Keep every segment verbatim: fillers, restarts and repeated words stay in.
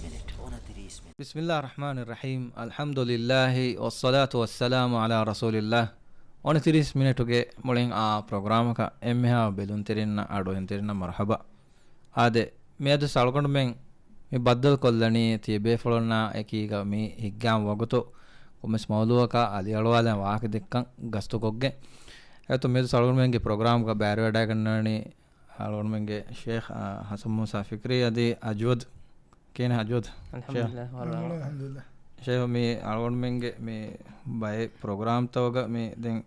މިނިޓް، އޮނަތިރީސް މިނިޓް. ބިސްމިއްލާހި ރަޙްމާނި ރަޙީމް. އަލްޙަމްދުލިއްލާހި ވައްޞަލާތު ވައްސަލާމު ޢަލާ ރަސޫލިއްލާހް. އޮނަތިރީސް މިނިޓުގެ މުޅިން އާ ޕްރޮގްރާމަކަށް އެންމެހާ ބެލުންތެރިންނަށް އަޑުއެހުންތެރިންނަށް މަރުޙަބާ. އާދެ، މިއަދު އަޅުގަނޑުމެން މި ބައްދަލުކޮށްލަނީ ތިޔަބޭފުޅުންނާ އެކީގަ މި ހިއްގާން ވަގުތު ކޮންމެސް މައުޟޫޢަކާ އަލިއަޅުވާލަން ވާހަކަ ދެއްކަން ގަސްތުކޮށްގެން. އެއަތު މިއަދު އަޅުގަނޑުމެންގެ ޕްރޮގްރާމްގަ ބައިވެރިވެވަޑައިގަންނަވަނީ އަޅުގަނޑުމެންގެ ޝޭޚް، އާ، ޙަސަން މޫސާ ފިކްރީ އަދި އަޖްވަދު، ކިހިނެއް އަޖްވަދު؟ އަލްޙަމްދުލިއްލާހް، ޝޭޚް. ވަރަށް ރަނގަޅު. އަލްޙަމްދުލިއްލާހް. ޝޭޚް، މި އަޅުގަނޑުމެންގެ މި ބައެއް ޕްރޮގްރާމްތަކުގަ މި ދެން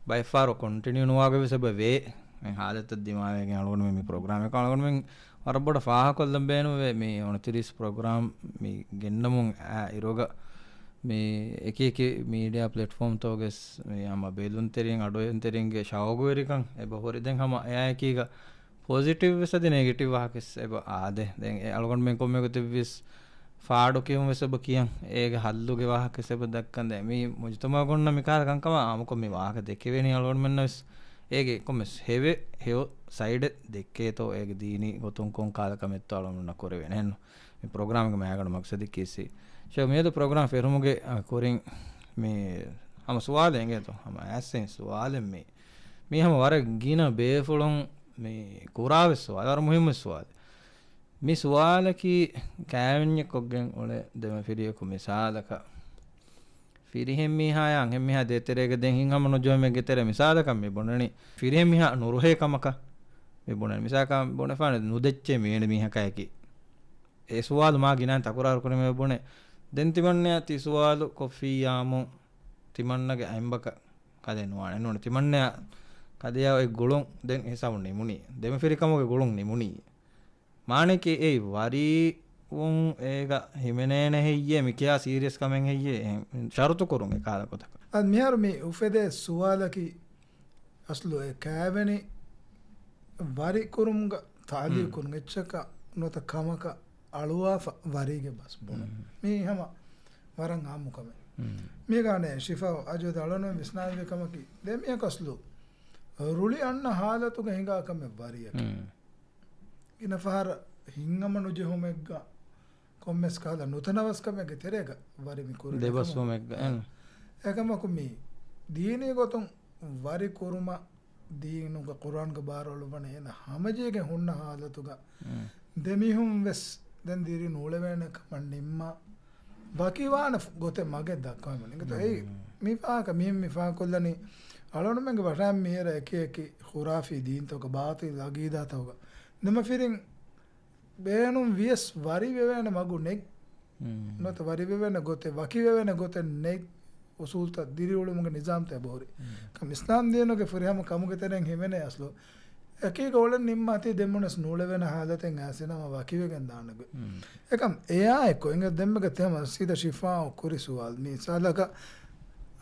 ބައެއްފަހަރު ކޮންޓިނިއު ނުވާގޮތް ވެސް އެބަ ވޭ. މި ޙާލަތަށް ދިމާވެގެން އަޅުގަނޑުމެން މި ޕްރޮގްރާމް އެކަމަކު އަޅުގަނޑުމެން ވަރަށް ބޮޑަށް ފާހަގަކޮށްލަން ބޭނުންވޭ މި އޮނަތިރީސް ޕްރޮގްރާމް މި ގެންނަމުން އައި އިރުގަ މި އެކި އެކި މީޑިއާ ޕްލެޓްފޯމްތަކުގަސް މި ހަމަ ބެލުންތެރިން އަޑުއެހުންތެރިންގެ ޝައުގުވެރިކަން އެބަ ހުރި. ދެން ހަމަ އެއާއެކީގަ ޕޮޒިޓިވް ވެސް އަދި ނެގެޓިވް ވާހަކަވެސް އެބަ އާދޭ. ދެން އެ އަޅުގަނޑުމެން ކޮންމެ ގޮތެއްވިޔަސް ފާޑު ކިޔުން ވެސް އެބަ ކިޔަން. އޭގެ ހައްލުގެ ވާހަކަވެސް އެބަ ދައްކަން. ދެން މި މުޖުތަމަޢުގަ އޮންނަ މިކަހަލަ ކަންކަމަށް އާއްމުކޮށް މި ވާހަކަ ދެކެވޭނީ އަޅުގަނޑުމެންނަށް ވެސް އޭގެ ކޮންމެސް ހެޔޮ، ހެޔޮ ސައިޑެއް ދެއްކޭތޯ، އޭގެ ދީނީ ގޮތުން ކޮން ކަހަލަ ކަމެއްތޯ އަޅުގަނޑުމެންނަށް ކުރެވޭނެ. އެހެން މި ޕްރޮގްރާމްގެ މައިގަނޑު މަޤްޞަދަކީ ކީސް. ޝޭޚް، މިއަދު ޕްރޮގްރާމް ފެށުމުގެ، އަ، ކުރިން މި ހަމަ ސުވާލެއް އެނގޭތޯ؟ ހަމަ އައިސް ސުވާލެއް މި. މީ ހަމަ ވަރަށް ގިނަ ބޭފުޅުން މި ކުރާވެސް ސުވާލެއް، ވަރަށް މުހިއްމު ސުވާލެއް. މި ސުވާލަކީ ކައިވެންޏެއް ކޮށްގެން އުޅޭ ދެމަފިރިޔަކު މިސާލަކަށް ފިރިހެން މީހާޔާ އަންހެން މީހާ ދޭތެރޭގަ ދެން ހިތްހަމަނުޖެހުމެއްގެ ތެރޭ މިސާލަކަށް މި ބުނަނީ ފިރިހެން މީހާ ނުރުހޭ ކަމަކަށް މި ބުނަނީ. މިސާލަކަށް ބުނެފާނެ ނުދެއްޗޭ މިވެނި މީހަކައެކީ. އެ ސުވާލު މާ ގިނައިން ތަކުރާރު ކުރީމޭ ބުނެ. ދެން ތިމަންނަޔަށް ތި ސުވާލު ކޮށްފިއްޔާމު ތިމަންނަގެ އަތްބަކަށް ކަދޭ ނުވާނެ. ނޫނީ ތިމަންނަޔަށް ކަދެޔާ އޮތް ގުޅުން ދެން ހިސާބު ނިމުނީ. ދެމަފިރިކަމުގެ ގުޅުން ނިމުނީ. މާނައަކީ އެއީ ވަރިވުން އޭގަ ހިމެނޭނެ ހެއްޔޭ، މިކިޔާ ސީރިއަސް ކަމެއް ހެއްޔޭ، އެހެން ޝަރުތު ކުރުން އެ ކަހަލަ ގޮތަކަށް. އަދި މިހާރު މި އުފެދޭ ސުވާލަކީ އަސްލު އެ ކައިވެނި ވަރި ކުރުމުގަ ތާލީ ކުރުން އެއްޗަކަށް ނުވަތަ ކަމަކަށް އަޅުވާފަ ވަރީގެ ބަސް ބުނުން. މީ ހަމަ ވަރަށް އާއްމު ކަމެއް. މީގާނެ ޝިފާ އަޖްވަދު އަޅުން ވިސްނާލެވި ކަމަކީ ދެ މީހަކަސްލު ރުޅި އަންނަ ހާލަތުގަ ހިނގާ ކަމެއް ވަރިއަކީ. ގިނަ ފަހަރަށް ހިތްހަމަ ނުޖެހުމެއްގަ ކޮންމެސް ކަހަލަ ނުތަނަވަސްކަމެއްގެ ތެރޭގަ ވަރި މި ކުރަނީ. ދެބަސްވުމެއްގަ، އެކަމަކު މި ދީނީ ގޮތުން ވަރި ކުރުމަށް ދީނުގަ ޤުރްއާންގަ ބާރުއަޅުއްވަނީ އޭނަ ހަމަޖެހިގެން ހުންނަ ހާލަތުގަ ދެމީހުން ވެސް ދެން ދިރި ނޫޅެވޭނެ ކަމަށް ނިންމާ ވަކިވާނެ ގޮތެއް މަގެއް ދައްކަވަމުން އިނގޭތޯ. އެއީ މި ފާހަގަ މި، މި ފާހަގަކޮށްލަނީ އަޅުގަނޑުމެންގެ ބަހަށް މިހިރަ އެކި އެކި ޚުރާފީ ދީންތަކުގަ ބާޠިލް އަގީދާތަކުގަ ދެމަފިރިން ބޭނުން ވިޔަސް ވަރި ވެވޭނެ މަގު ނެތް. ނުވަތަ ވަރިވެވޭނެ ގޮތެއް، ވަކިވެވޭނެ ގޮތެއް ނެތް އުސޫލްތައް ދިރިއުޅުމުގެ ނިޒާމްތައް އެބަހުރި. ކަމް އިސްލާމް ދީނުގެ ފުރިހަމަ ކަމުގެ ތެރެއިން ހިމެނޭ އަސްލު އެކީގަ އުޅެން ނިންމާތީ ދެންމުނަސް ނޫޅެވޭނެ ހާލަތެއް އައިސް ނަމަ ވަކިވެގެން ދާނެ ގޮތް. އެކަމް އެއާއެއްކޮށް އިނގޭ ދެންމެގެ ތެމަ ސީދާ ޝިފާއަށް ކުރި ސުވާލު. މި މިސާލަކަށް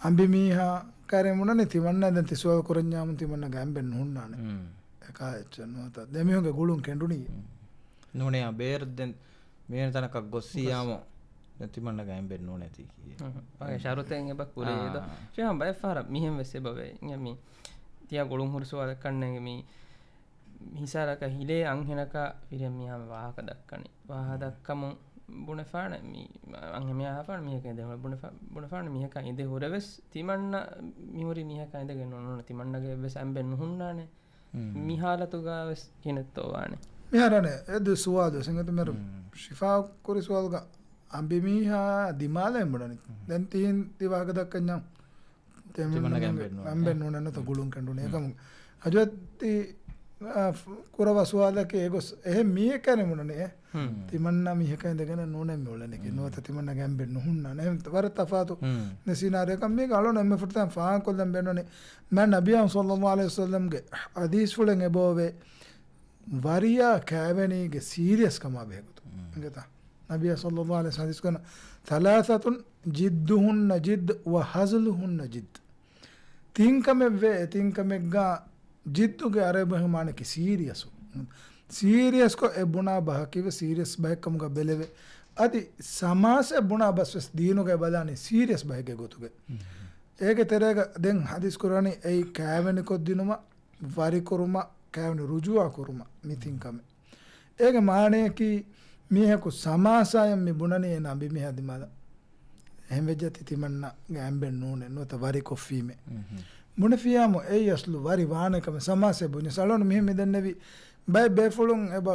އަނބިމީހާ ކައިރިން ބުނަނީ ތިމަންނަ ދެން ތި ސުވާލު ކުރަންޏާމުން ތިމަންނަގެ އަނބެއް ނުހުންނާނެ. އެކާ އެއްޗެއް ނުވަތަ ދެމީހުންގެ ގުޅުން ކެނޑުނީ. ނޫނޭ ބޭރަށް ދެން މިވެނި ތަނަކަށް ގޮއްސިޔާމު ދެން ތިމަންނަގެ އަނބެއް ނޫނޭ ތީކީ. އާ، ޝަރުތެއް އެބަ ކުރޭ ދޯ. ޝޭހަން ބައެއް ފަހަރަށް މިހެން ވެސް އެބަވޭ. އިނގޭ މި ތިޔަ ގުޅުން ހުރި ސުވާލަކަށް ނޭނގެ މި މިސާލަކަށް ހިލޭ އަންހެނަކަށް ފިރިހެން މީހާ ވާހަކަ ދައްކަނީ. ވާހަކަ ދައްކަމުން ބުނެފާނެ މި އަންހެން މީހާ ހާފާނެ މީހަކަށް އިނދެ ބުނެފާ، ބުނެފާނެ މީހަކަށް އިނދެ ހުރެވެސް ތިމަންނަ މިހުރި މީހަކަށް އިނދެގެން ނޫން ނޫން ތިމަންނަގެ އެއްވެސް އަނބެއް ނުހުންނާނެ. މި ހާލަތުގަ ވެސް ކިހިނެއްތޯ ވާނެ؟ މިހާރަނެ އެ ދު ސުވާލު ވެސް އިނގޭތޯ މިހާރު ޝިފާ ކުރި ސުވާލުގަ އަނބިމީހާ ދިމާލަށް ބުނަނީ. ދެން ތިހިން ތި ވާހަކަ ދައްކަންޏާ ތެމެން ނޫނެ. އަނބެއް ނޫނެ ނުތަ ގުޅުން ކެނޑުނީ. އެކަމު ހަޖަތި ކުރަވާ ސުވާލަކީ އެގޮސް އެހެން މީހެއް ކައިރިން ބުނަނީ އެ ތިމަންނަ މީހަކަށް އިނދެގެން ނޫނެ މި އުޅެނިކީ. ނުވަތަ ތިމަންނަގެ އަނބެއް ނުހުންނާނެ. އެހެން ވަރަށް ތަފާތު މި ސީނާރިއޯ. އެކަމް މީގަ އަޅުން އެންމެ ފުރަތަމަ ފާހަގަކޮށްލަން ބޭނުނީ މާތް ނަބިއްޔާ ޞައްލައްލާހު ޢަލައިހި ވަސައްލަމްގެ ޙަދީޘްފުޅެއް އެބައޮވޭ ވަރިޔާ ކައިވެނީގެ ސީރިއަސް ކަމާ ބެހޭގޮތުން. އިނގޭތަ؟ ނަބިއްޔާ ޞައްލައްލާހު ޢަލައިހި ވަސައްލަމް ޙަދީޘް ކުރަން، ثَلَاثَةٌ جِدُّهُنَّ جِدٌّ وَهَزْلُهُنَّ جِدٌّ. ތިން ކަމެއްވޭ، އެ ތިން ކަމެއްގަ ޖިއްދުގެ ޢަރަބި މާނައަކީ ސީރިއަސް. ސީރިއަސްކޮށް އެ ބުނާ ބަހަކީވެސް ސީރިއަސް ބަހެއްކަމުގަ ބެލެވޭ. އަދި ސަމާސް އެ ބުނާ ބަސްވެސް ދީނުގައި ބަލާނީ ސީރިއަސް ބަހެއްގެ ގޮތުގައި. އޭގެ ތެރޭގަ ދެން ޙަދީޘް ކުރަނީ އެއީ ކައިވެނިކޮށްދިނުމަށް، ވަރިކުރުމަށް، ކައިވެނި ރުޖޫޢަ ކުރުމަށް މި ތިން ކަމެއް. އޭގެ މާނައަކީ މީހަކު ސަމާސާއަށް މި ބުނަނީ އޭނަ އަނބިމީހާ ދިމާލަށް އެހެން ވެއްޖެތީ ތިމަންނަގެ އަނބެއް ނޫނޭ ނުވަތަ ވަރި ކޮށްފީމޭ. ބުނެފިޔާމު އެއީ އަސްލު ވަރި ވާނެ ކަމެއް ސަމާސާއަށް ބުންޏަސް. އަޅުގަނޑު މިހެން މިދެންނެވި ބައެއް ބޭފުޅުން އެބަ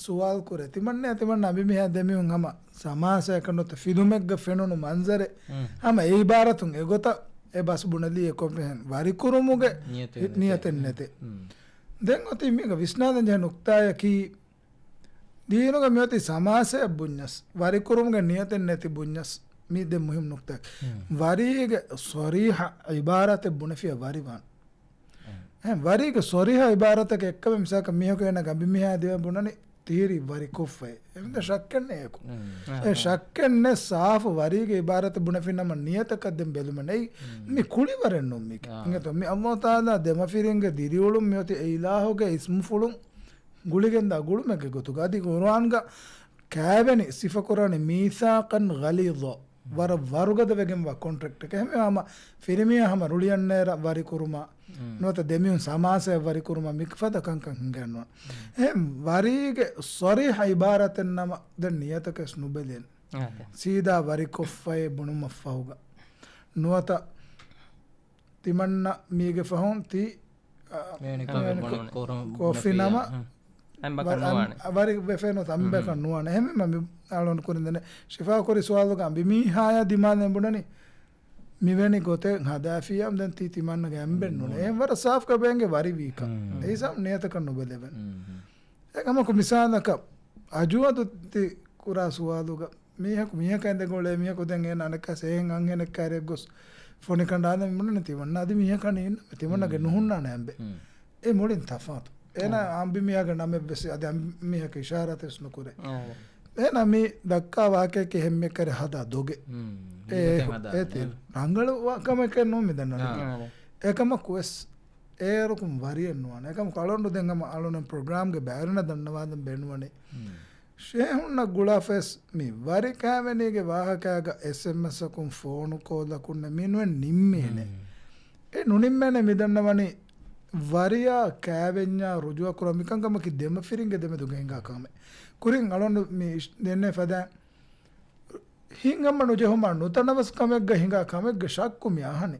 ސުވާލު ކުރޭ. ތިމަންނައާ ތިމަންނަ އަނބިމީހާ ދެމީހުން ހަމަ ސަމާސާއަކަށް ނުވަތަ ފިލުމެއްގަ ފެނުނު މަންޒަރެއް ހަމަ އެ އިބާރަތުން އެގޮތަށް އެ ބަސް ބުނެލީ އެ ކޮންމެހެން ވަރިކުރުމުގެ ނިޔަތެއް ނެތޭ. ނިޔަތެއް ނެތޭ. ދެން އޮތީ މީގަ ވިސްނާލަން ޖެހޭ ނުކްތާއަކީ، ދީނުގަ މިއޮތީ ސަމާސާއަށް ބުންޏަސް، ވަރިކުރުމުގެ ނިޔަތެއް ނެތި ބުންޏަސް، މީ ދެން މުހިންމު ނުކްތާއެއް. ވަރީގެ ޞަރީޙަ އިބާރާތެއް ބުނެފިއްޔާ ވަރިވާން. އެހެން ވަރީގެ ޞަރީޙަ އިބާރާތަކަށް އެއްކަމެއް މިސާލަކަށް މީހަކު އޭނަ އަނބިމީހާ ދިމާ ބުނަނީ ތިހިރީ ވަރިކޮށްފައޭ. އެމެދަ ޝައްކެއް ނެތް އެކު. އެ ޝައްކެއް ނެތް ސާފު ވަރީގެ އިބާރާތެއް ބުނެފިނަމަ ނިޔަތަކަށް ދެން ބެލުމެއް ނެތް. މި ކުޅިވަރެއް ނޫން މީކީ. އިނގޭތޯ މި އައްލާހު ތަޢާލާ ދެމަފިރިންގެ ދިރިއުޅުން މިއޮތީ އެ އިލާހުގެ އިސްމުފުޅުން ގުޅިގެންދާ ގުޅުމެއްގެ ގޮތުގަ. އަދި ޤުރުއާންގަ ކައިވެނި ސިފަކުރާނީ މީސާޤަން ޣަލީޡާ، ވަރަށް ވަރުގަދަވެގެންވާ ކޮންޓްރެކްޓެއް. އެހެންވީމަ ހަމަ ފިރިމީހާ ހަމަ ރުޅިއަންނައިރަށް ވަރިކުރުމަށް ނުވަތަ ދެމީހުން ސަމާސާއަށް ވަރިކުރުމަށް މިފަދަ ކަންކަން ހިނގައެއްނުވާނެ. އެހެން ވަރީގެ ޞަރީޙަ އިބާރާތެއް ނަމަ ދެން ނިޔަތަކަށް ނުބެލޭނެ. ސީދާ ވަރިކޮށްފައޭ ބުނުމަށްފަހުގަ ނުވަތަ ތިމަންނަ މީގެ ފަހުން ތި، އަ، ކޮށްފިނަމަ ވަރި ވެފެނު ތަނބެކަށް ނުވާނެ. އެހެންވީމަ މި އަޅުން ކުރިން ދެނެ ޝިފާ ކުރި ސުވާލުގަ އަނބިމީހާޔާ ދިމާލަށް ބުނަނީ މިވެނި ގޮތެއް ހަދާފިއްޔާ ދެން ތީ ތިމަންނަގެ އަނބެއް ނޫނޭ. އެހެން ވަރަށް ސާފުކޮށް ބޭނގެ ވަރިވީކަން. އެހިސާބުން ނިޔަތަކަށް ނުބެލެވެން. އެކަމަކު މިސާލަކަށް އަޖުވަދު ތި ކުރާ ސުވާލުގަ މީހަކު މީހަކަށް އިނދެގޮޅޭ މީހަކު ދެން އޭނަ އަނެއްކާ ސޭހެން އަންހެނެއްކާރިއަށް ގޮސް ފޮނި ކަނޑާލަން ބުނަނީ ތިމަންނަ އަދި މީހަކަށް އިންނަ ތިމަންނަގެ ނުހުންނާނެ އަނބެއް. އެ މުޅިން ތަފާތު. އޭނަ އަނބިމީހާގެ ނަމެއްވެސް އަދި އަނބިމީހަކަށް އިޝާރާތެއްވެސް ނުކުރޭ. އޭނަ މި ދައްކާ ވާހަކައަކީ އެހެންމެ ކަރެ ހަދާ ދޮގެއް. އޭ ރަނގަޅު ކަމެކެއް ނޫން މި ދަންނަވަނީ. އެކަމަކުވެސް އޭރުކުން ވަރިއެއް ނުވާނެ. އެކަމަކު އަޅުގަނޑު ދެން ހަމަ އަޅުގަނޑު ޕްރޮގްރާމްގެ ބައިވެރިންނަށް ދަންނަވާލަން ބޭނުންވަނީ ޝޭހުންނަށް ގުޅާފަވެސް މި ވަރި ކައިވެނީގެ ވާހަކައިގަ އެސްއެމްއެސްއަކުން ފޯނު ކޯލަކުންނެއް މި ނުވެ ނިންމޭނެ. އެ ނުނިންމޭނެ މި ދަންނަވަނީ ވަރިޔާ ކައިވެންޏާ ރުޖޫއަކުރާ މިކަންކަމަކީ ދެމަފިރިންގެ ދެމެދުގަ ހިނގާ ކަމެއް. ކުރިން އަޅުގަނޑު މި ދެންނެވި ފަދައިން ހިތްހަމަ ނުޖެހުމާ ނުތަނަވަސް ކަމެއްގަ ހިނގާ ކަމެއްގެ ޝައްކު މި އަހަނީ.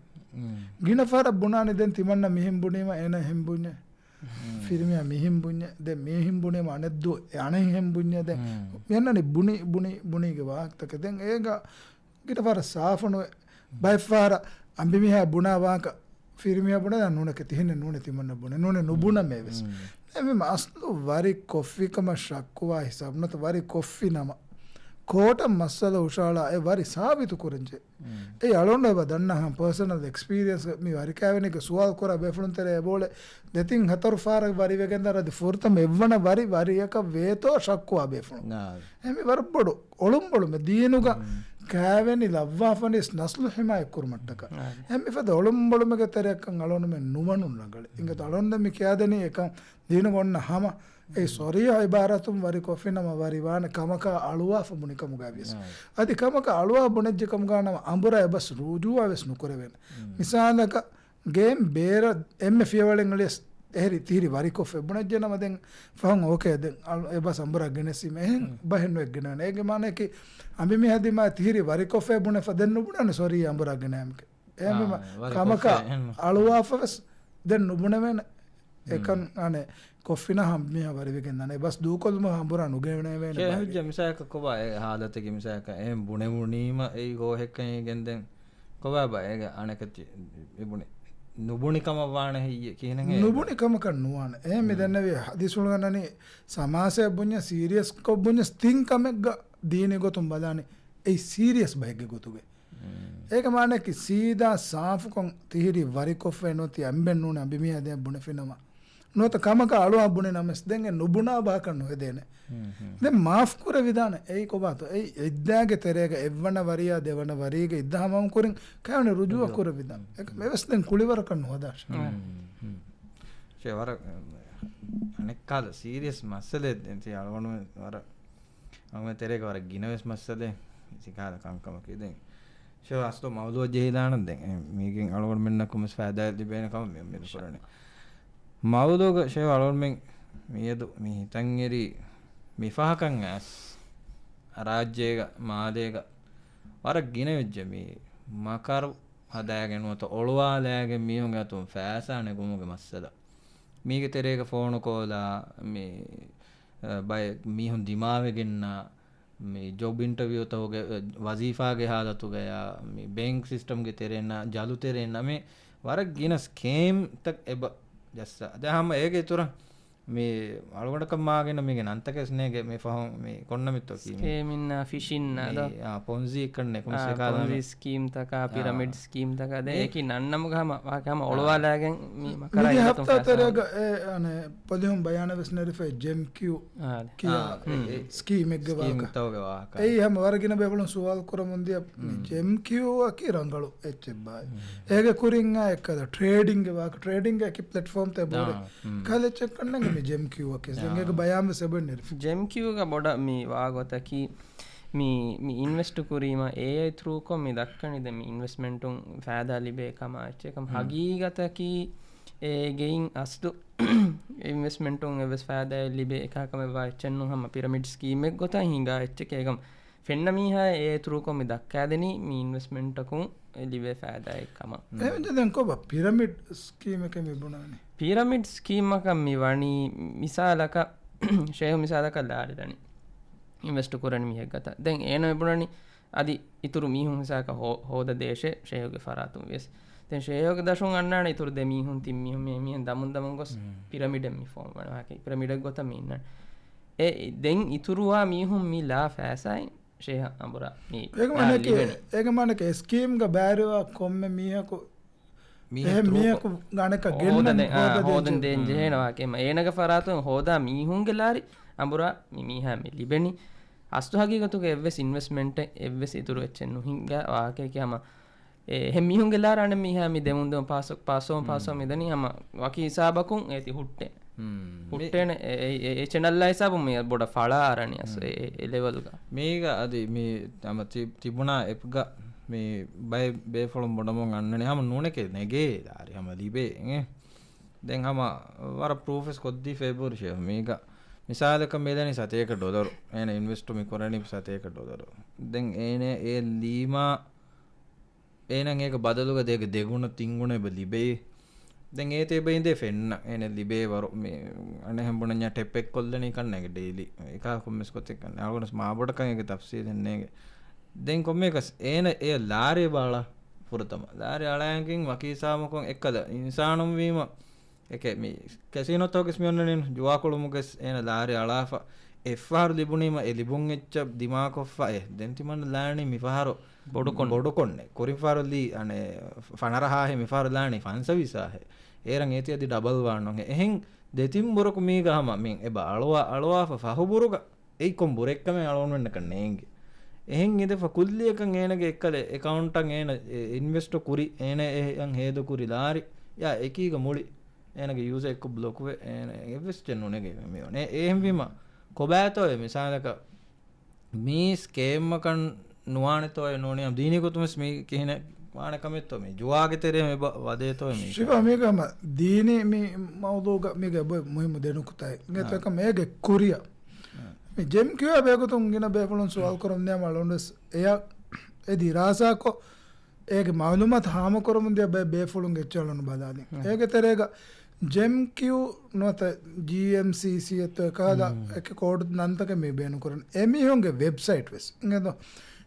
ގިނަ ފަހަރަށް ބުނާނީ ދެން ތިމަންނަ މިހެން ބުނީމަ އޭނަ އެހެން ބުންޏޭ. ފިރިމީހާ މިހެން ބުންޏޭ. ދެން މިހެން ބުނީމަ އަނެއްދުވަހު އަނެއްހެން ބުންޏޭ. ދެން މިއަންނަނީ ބުނި، ބުނި، ބުނީގެ ވާހަކަތަކެއް. ދެން އޭގަ ގިނަ ފަހަރަށް ސާފުނުވެ ބައެއްފަހަރަށް އަނބިމީހާ ބުނާ ވާހަކަ ފިރިމީހާ ބުނެދާނެ ނޫނެކޭ ތިހެން ނޫނޭ ތިމަންނަ ބުނެ. ނޫނޭ ނުބުނަމޭވެސް. އެހެންވީމަ އަސްލު ވަރި ކޮށްފިކަމަށް ޝައްކުވާ ހިސާބުން ނުވަތަ ވަރި ކޮށްފި ނަމަ ކޯޓަށް މައްސަލަ ހުށަހަޅާ އެ ވަރި ސާބިތު ކުރަންޖެހޭ. އެއީ އަޅުގަނޑު އެބަ ދަންނަ ހަމަ ޕާސަނަލް އެކްސްޕީރިއެންސް މި ވަރިކައިވެނީގެ ސުވާލު ކުރާ ބޭފުޅުން ތެރޭ އެބައުޅޭ ދެތިން ހަތަރު ފަހަރަށް ވަރިވެގެންދާ އަދި ފުރަތަމަ އެއްވަނަ ވަރި ވަރިއަކަށް ވޭތޯ ޝައްކުވާ ބޭފުޅުން. އެހެންވީ ވަރަށް ބޮޑު އޮޅުންބޮޅުމެއް ދީނުގަ ކައިވެނި ލައްވާފަނިސް ނަސްލު ހިމާޔަތް ކުރުމަށްޓަކާ. އެހެން މިފަދަ އޮޅުންބޮޅުމެއްގެ ތެރެއަކަށް އަޅުގަނޑުމެން ނުވަނުން ރަނގަޅޭ. އިނގޭތޯ އަޅުގަނޑު މި ކިޔާދެނީ އެކަން ދީނުގަ އޮންނަ ހަމަ އެ ޞަރީޙަ އިބާރާތުން ވަރި ކޮށްފިނަމަ ވަރި ވާނެ ކަމަކާ އަޅުވާފަ ބުނިކަމުގައިވިޔަސް. އަދި ކަމަކަށް އަޅުވާ ބުނެއްޖެ ކަމުގަ ނަމަ އަނބުރާ އެބަސް ރުޖޫޢަވެސް ނުކުރެވޭނެ. މިސާލަކަށް ގޭން ބޭރަށް އެންމެ ފިޔަވަޅެއް އަޅިޔަސް އެހެރި ތިހިރި ވަރިކޮށްފަ ބުނެއްޖެ ނަމަ ދެން ފަހުން އޯކޭ ދެން އަޅު އެބަސް އަނބުރާ ގެނެސްއީމަ އެހެން ބަހެއް ނުވެ ގެނެވޭނެ. އޭގެ މާނައަކީ އަނބިމީހާ ދިމާ ތިހިރި ވަރިކޮށްފަ ބުނެފަ ދެން ނުބުނާނެ ސޮރީ އަނބުރާ ގެނައިމަކެ. އެހެންވީމަ ކަމަކަށް އަޅުވާފަވެސް ދެން ނުބުނެވޭނެ. އެކަން އަނެއް ކޮށްފިނަ ހަމަ މީހާ ވަރިވެގެން ދާނެ. އެބަސް ދޫކޮށްލުމަށް އަނބުރާ ނުގެނެވޭނެ. ޝޭހުއްޖާ މިސާލަކަށް ކޮބާ އެ ހާލަތަކީ މިސާލަކަށް އެހެން ބުނެވުނީމަ އެއީ ގޯހެއްކަން ގެންދެން ކޮބާބާ އޭގެ އަނެކަތި އެބުނި ނުބުނި ކަމަށް ވާނެ ހެއްޔޭ ކިހިނެއް ހޭ؟ ނުބުނި ކަމަކަށް ނުވާނެ. އެހެން މި ދެންނެވި ޙަދީޘްފުޅުގަ އަންނަނީ ސަމާސާއަށް ބުންޏާ ސީރިއަސްކޮށް ބުންޏަސް ތިން ކަމެއްގަ ދީނީ ގޮތުން ބަލާނީ އެއީ ސީރިއަސް ބަހެއްގެ ގޮތުގަ. އޭގެ މާނައަކީ ސީދާ ސާފުކޮށް ތިހިރީ ވަރިކޮށްފައެއް ނުވަތަ އަނބެއް ނޫނޭ އަނބިމީހާ ދިމާ ބުނެފިނަމަ. ނުވަތަ ކަމަކަށް އަޅުވާ ބުނި ނަމަވެސް ދެން އެ ނުބުނާ ބަހަކަށް ނުހެދޭނެ. ދެން މާފް ކުރެވިދާނެ. އެއީ ކޮބާތޯ؟ އެއީ އިއްދާގެ ތެރޭގަ އެއްވަނަ ވަރިޔާ ދެވަނަ ވަރީގެ އިއްދާ ހަމަވުން ކުރިން ކައިވެނި ރުޖޫޢަ ކުރެވިދާނެ. އެކަމަކު އެވެސް ދެން ކުޅިވަރަކަށް ނުހަދާށެ. ޝޭ ވަރަށް އަނެއްކާލަ ސީރިއަސް މައްސަލައެއް ދެން ތި އަޅުގަނޑު ވަރަށް އަޅުގަނޑު ތެރޭގަ ވަރަށް ގިނަވެސް މައްސަލައެއް ތިކާލަ ކަންކަމަކީ. ދެން ޝޭ އަސްލު މައުޟޫޢަށް ޖެހިލާނަން ދެން މީގެން އަޅުގަނޑުމެންނަކު ވެސް ފައިދާއެއް ލިބޭނެ ކަމަށް މި އުއްމީދު ކުރަނީ. މައުޟޫޢުގަ ޝޭ އަޅުގަނޑުމެން މިއަދު މި ހިތަށް އެރި މި ފަހަކަށް އައިސް ރާއްޖޭގަ މާލޭގަ ވަރަށް ގިނަ ވެއްޖެ މި މަކަރު ހަދާގެން ނުވަތަ އޮޅުވާލާގެން މީހުންގެ އަތުން ފައިސާ ނެގުމުގެ މައްސަލަ. މީގެ ތެރޭގަ ފޯނު ކޯލާ މި، އަ، ބައެއް މީހުން ދިމާވެގެންނާ މި ޖޮބް އިންޓަވިއުތަކުގެ، އަ، ވަޒީފާގެ ހާލަތުގަޔާ މި ބޭންކް ސިސްޓަމްގެ ތެރެއިންނާ ޖަލު ތެރެއިންނާ މި ވަރަށް ގިނަ ސްކޭމްތައް އެބަ ޖައްސާ. ދެން ހަމަ އޭގެ އިތުރަށް މި އަޅުގަނޑަކަށް މާގިނަ މީގެ ނަންތަކެސް ނޭގެ މި ފަހުން މި ކޮންނަމެއްތޯ ކީ މި؟ ސްކޭމިންނާ، ފިޝިންނާ ދޯ؟ މި، އާ، ޕޮންޒީ ކަންނެ ކުން އާ، ސެކާލާ ޕޮންޒީ މި. ސްކީމްތަކާ، އާ. ޕިރަމިޑް ސްކީމްތަކާ ދޭ. މި އެކި ނަންނަމުގަ ހަމަ، ވާކި ހަމަ އާ. އޮޅުވާލާގެން މި މަކަރާ މިގެ ހަފްތާ ތެރޭގަ އެ، އަނެ، ޕޮލިހުން ބަޔާނެއް ވެސް ނެރިފައި ޖެމް ކިއު އާ. ކިޔާ އާ، އެ، އެ. ސްކީމެއްގެ ވާހަކަ. ސްކީމްތަކުގެ ވާހަކަ. އެއީ ހަމަ ވަރަށް ގިނަ ބޭފުޅުން ސުވާލު ކުރަމުން ދިޔަ މި މް. ޖެމް ކިއުއަކީ ރަނގަޅު އެއްޗެއްބާއި. މް. އޭގެ ކުރިން އާ އެއްކަލަ ޓްރޭޑިންގެ ވާހަކަ، ޓްރޭޑިންގެ އެކި ޕްލެޓްފޯމްތައް އެބަހުރޭ. އާ، މް. ކަލެއްޗެއް ކަންނަނގެ މި ޖެމް ކިއުއަކީ. ދެން އާ. އޭގެ ބަޔާން ވެސް އެބަ ނެރިފަ. ޖެމް ކިއުގަ ބޮޑަށް މި ވާގޮތަކީ މި، މި އިންވެސްޓު ކުރީމަ އޭއައި ތްރޫކޮށް މި ދައްކަނީ ދެން މި އިންވެސްޓްމަންޓުން ފައިދާ ލިބޭ ކަމާ އެއްޗެއް ކަމަށް. މް. ހަގީގަތަކީ އޭގެއިން އަސްލު އިންވެސްޓްމަންޓުން އެއްވެސް ފައިދާއެއް ލިބޭ އެކާ ކަމެއް ވާ އެއްޗެއް ނޫން. ހަމަ ޕިރަމިޑް ސްކީމެއް ގޮތަށް ހިނގާ އެއްޗެކޭ. އޭގަ ފެންނަ މީހާ އޭ ތުރޫކޮށް މި ދައްކާދެނީ މި އިންވެސްޓްމަންޓަކުން އެ ލިބޭ ފައިދާއެއް ކަމަށް. އެހެންވެ ދެން ކޮބާ ޕިރަމިޑް ސްކީމެކޭ މި ބުނާނީ؟ ޕިރަމިޑް ސްކީމަކަށް މި ވަނީ މިސާލަކަށް، ޝޭހު މިސާލަކަށް ލާރި ދަނީ އިންވެސްޓް ކުރަނީ މީހެއްގަތަށް. ދެން އޭނަ މި ބުނަނީ އަދި އިތުރު މީހުން ހިސާބަކަށް ހޯ-، ހޯދަ ދޭށޭ ޝޭހުގެ ފަރާތުން ވިޔަސް. ދެން ޝޭހުގެ ދަށުން އަންނާނެ އިތުރު ދެ މީހުން، ތިން މީހުން، މި މީހުން ދަމުން ދަމުން ގޮސް މް. ޕިރަމިޑެއް މި ފޯމް ވަނީ. ޕިރަމިޑެއް ގޮތަށް މި އިންނަނީ. އެ، ދެން އިތުރުވާ މީހުން މި ލާ ފައިސާއިން ޝޭހަށް އަނބުރާ މި އޭގެ މާނައަކީ، ލިބެނީ. އޭގެ މާނައަކީ ސްކީމްގަ ބައިވެރިވާ ކޮންމެ މީހަކު، މީހެއް އެހެން ތުރޫކޮށް މީހަކު ގާނެކަށް ހޯދަ ގެންނަން ދެ-، އާ، ހޯދަ ދޭން ހޯދަން ޖެހޭ. ދޭން ޖެހޭނެ ވާކަމަށް. އޭނަގެ ފަރާތުން ހޯދާ މީހުންގެ ލާރި އަނބުރާ މި މީހާ މި ލިބެނީ. އަސްލު ހަގީގަތުގަ އެއްވެސް އިންވެސްޓްމަންޓެއް އެއްވެސް އިތުރު އެއްޗެއް ނުހިނގާ ވާހަކައަކީ ހަމަ އެ، އެހެން މީހުންގެ ލާރި އަނެއް މީހާ މި ދެމުން ދެމުން ޕާސް، ޕާސްވަމުން މް. ޕާސްވަމުން މިދަނީ ހަމަ ވަކި ހިސާބަކުން އޭތި ހުއްޓޭ. މް. ހުއްޓޭނެ މި-، އެ، އެ، އެ، އެ ޗެނަލްއާ ހިސާބުން މި ބޮޑަށް ފަޅާ އަރަނީ އަސް މް. އެ، އެ، އެ ލެވެލްގަ. މީގަ އަދި މި ހަމަ ތި-، ތިބުނާ އެޕްގަ މި ބައެއް ބޭފުޅުން ބުނަމުން އަންނަނީ ހަމަ ނޫނެކޭ ނެގޭ ލާރި ހަމަ ލިބޭ އިނގޭ. ދެން ހަމަ ވަރަށް ޕްރޫފެސް ކޮށްދީފަ އެބަހުރި ޝޭހު މީގަ. މިސާލަކަށް މިދަނީ ސަތޭކަ ޑޮލަރު. އޭނަ އިންވެސްޓު މި ކުރަނީ ސަތޭކަ ޑޮލަރު. ދެން އޭނަ އެ ލީމާ އޭނަ އޭގެ ބަދަލުގަ ދޭގެ ދެގުނަ ތިންގުނަ އެބަ ލިބޭ. ދެން އޭތި އެބަ އިނދޭ ފެންނަ. އޭނަ ލިބޭ ވަރު މި އަނެއްހެން ބުނަންޏާ ޓެޕް އެއްކޮށްލަނީ ކަންނޭގެ ޑެއިލީ. އެކާ ކޮންމެސް ގޮތެއް ކަންނޭ. އަޅުގަނޑު މާބޮޑަކަށް އޭގެ ތަފްސީލެއް ނޭގެ. ދެން ކޮންމެއަކަސް އޭނަ އެ ލާރި ބާޅާ ފުރަތަމަ. ލާރި އަޅާގެން ވަކި ހިސާބަކުން އެއްކަލަ އިންސާނުން ވީމަ އެކޭ މި ކެސީނޯތަކެސް މި އޮންނަނީ ޖުވާކޮޅުމުގެސް އޭނަ ލާރި އަޅާފަ. އެއްފަހަރު ލިބުނީމަ އެ ލިބުން އެއްޗަށް ދިމާކޮށްފަ އެ. ދެން ތިމަން ލާނީ މިފަހަރު ބޮޑުކޮން. ބޮޑުކޮންނެ. ކުރިން ފަހަރު ލީ އަނެ ފަނަރަހާހެ މިފަހަރު ލާނީ ފަންސަވީސާހެ. އޭރަށް އޭތި އަދި ޑަބަލް ވާން ނޫން. އެހެން ދެތިން ބުރަކު މީގަ ހަމަ މި އެބަ އަޅުވާ، އަޅުވާފަ ފަހު ބުރުގަ އެއީ ކޮން ބުރެއްކަމެއް އަޅުގަނޑުމެންނަކަށް ނޭނގެ. އެހެން އިނދެފަ ކުއްލިއަކަށް އޭނަގެ އެއްކަލަ އެކައުންޓަށް އޭނަ އެ އިންވެސްޓު ކުރި، އޭނަ އެ ހޭދަ ކުރި ލާރި ޔާ އެކީގަ މުޅި އޭނަގެ ޔޫޒަރ އެއްކޮށް ބްލޮކުވެ، އޭނަ އެއްވެސް ޗެއް ނުނެގެ މި އޮން. އެ، އެހެންވީމަ ކޮބާތޯ އެ މިސާލަކަށް މީ ސްކޭމަކަށް ނުވާނެތޯއެ ނޫނީ، ދީނީ ގޮތުންވެސް މީ ކިހިނެއް ވާނެ ކަމެއްތޯ މީ؟ ޖުވާގެ ތެރޭ މި ބަ-، ވަދޭތޯއެ މީ؟ ޝިފާ، މީގަ ހަމަ ދީނީ މި މައުޟޫގަ މީގަ އެބަ މުހިއްމު ދެނުކުތާއެއް. އާ. އެތަކަށް މޭގެ ކުރިއަށް. އާ. މި ޖެމް ކިޔުއާ ބެހޭގޮތުން ގިނަ ބޭފުޅުން ސުވާލު ކުރަމުން ދިޔަ މަޅުންވެސް އެޔަށް އެ ދިރާސާކޮށް، އޭގެ މައުލޫމާތު ހާމަކުރަމުން ދިޔަ ބައެއް ބޭފުޅުން އެއްޗެއް އަޅުން ބަލާލި. އާ. އޭގެ ތެރޭގަ ޖެމް ކިޔު ނުވަތަ ޖީއެމްސީސީ އެއްތޯ އެކަހަލަ މް. އެކި ކޯޑު ނަންތަކެއް މި ބޭނުންކުރަން. އެމީހުންގެ ވެބްސައިޓް ވެސް އިނގޭތޯ.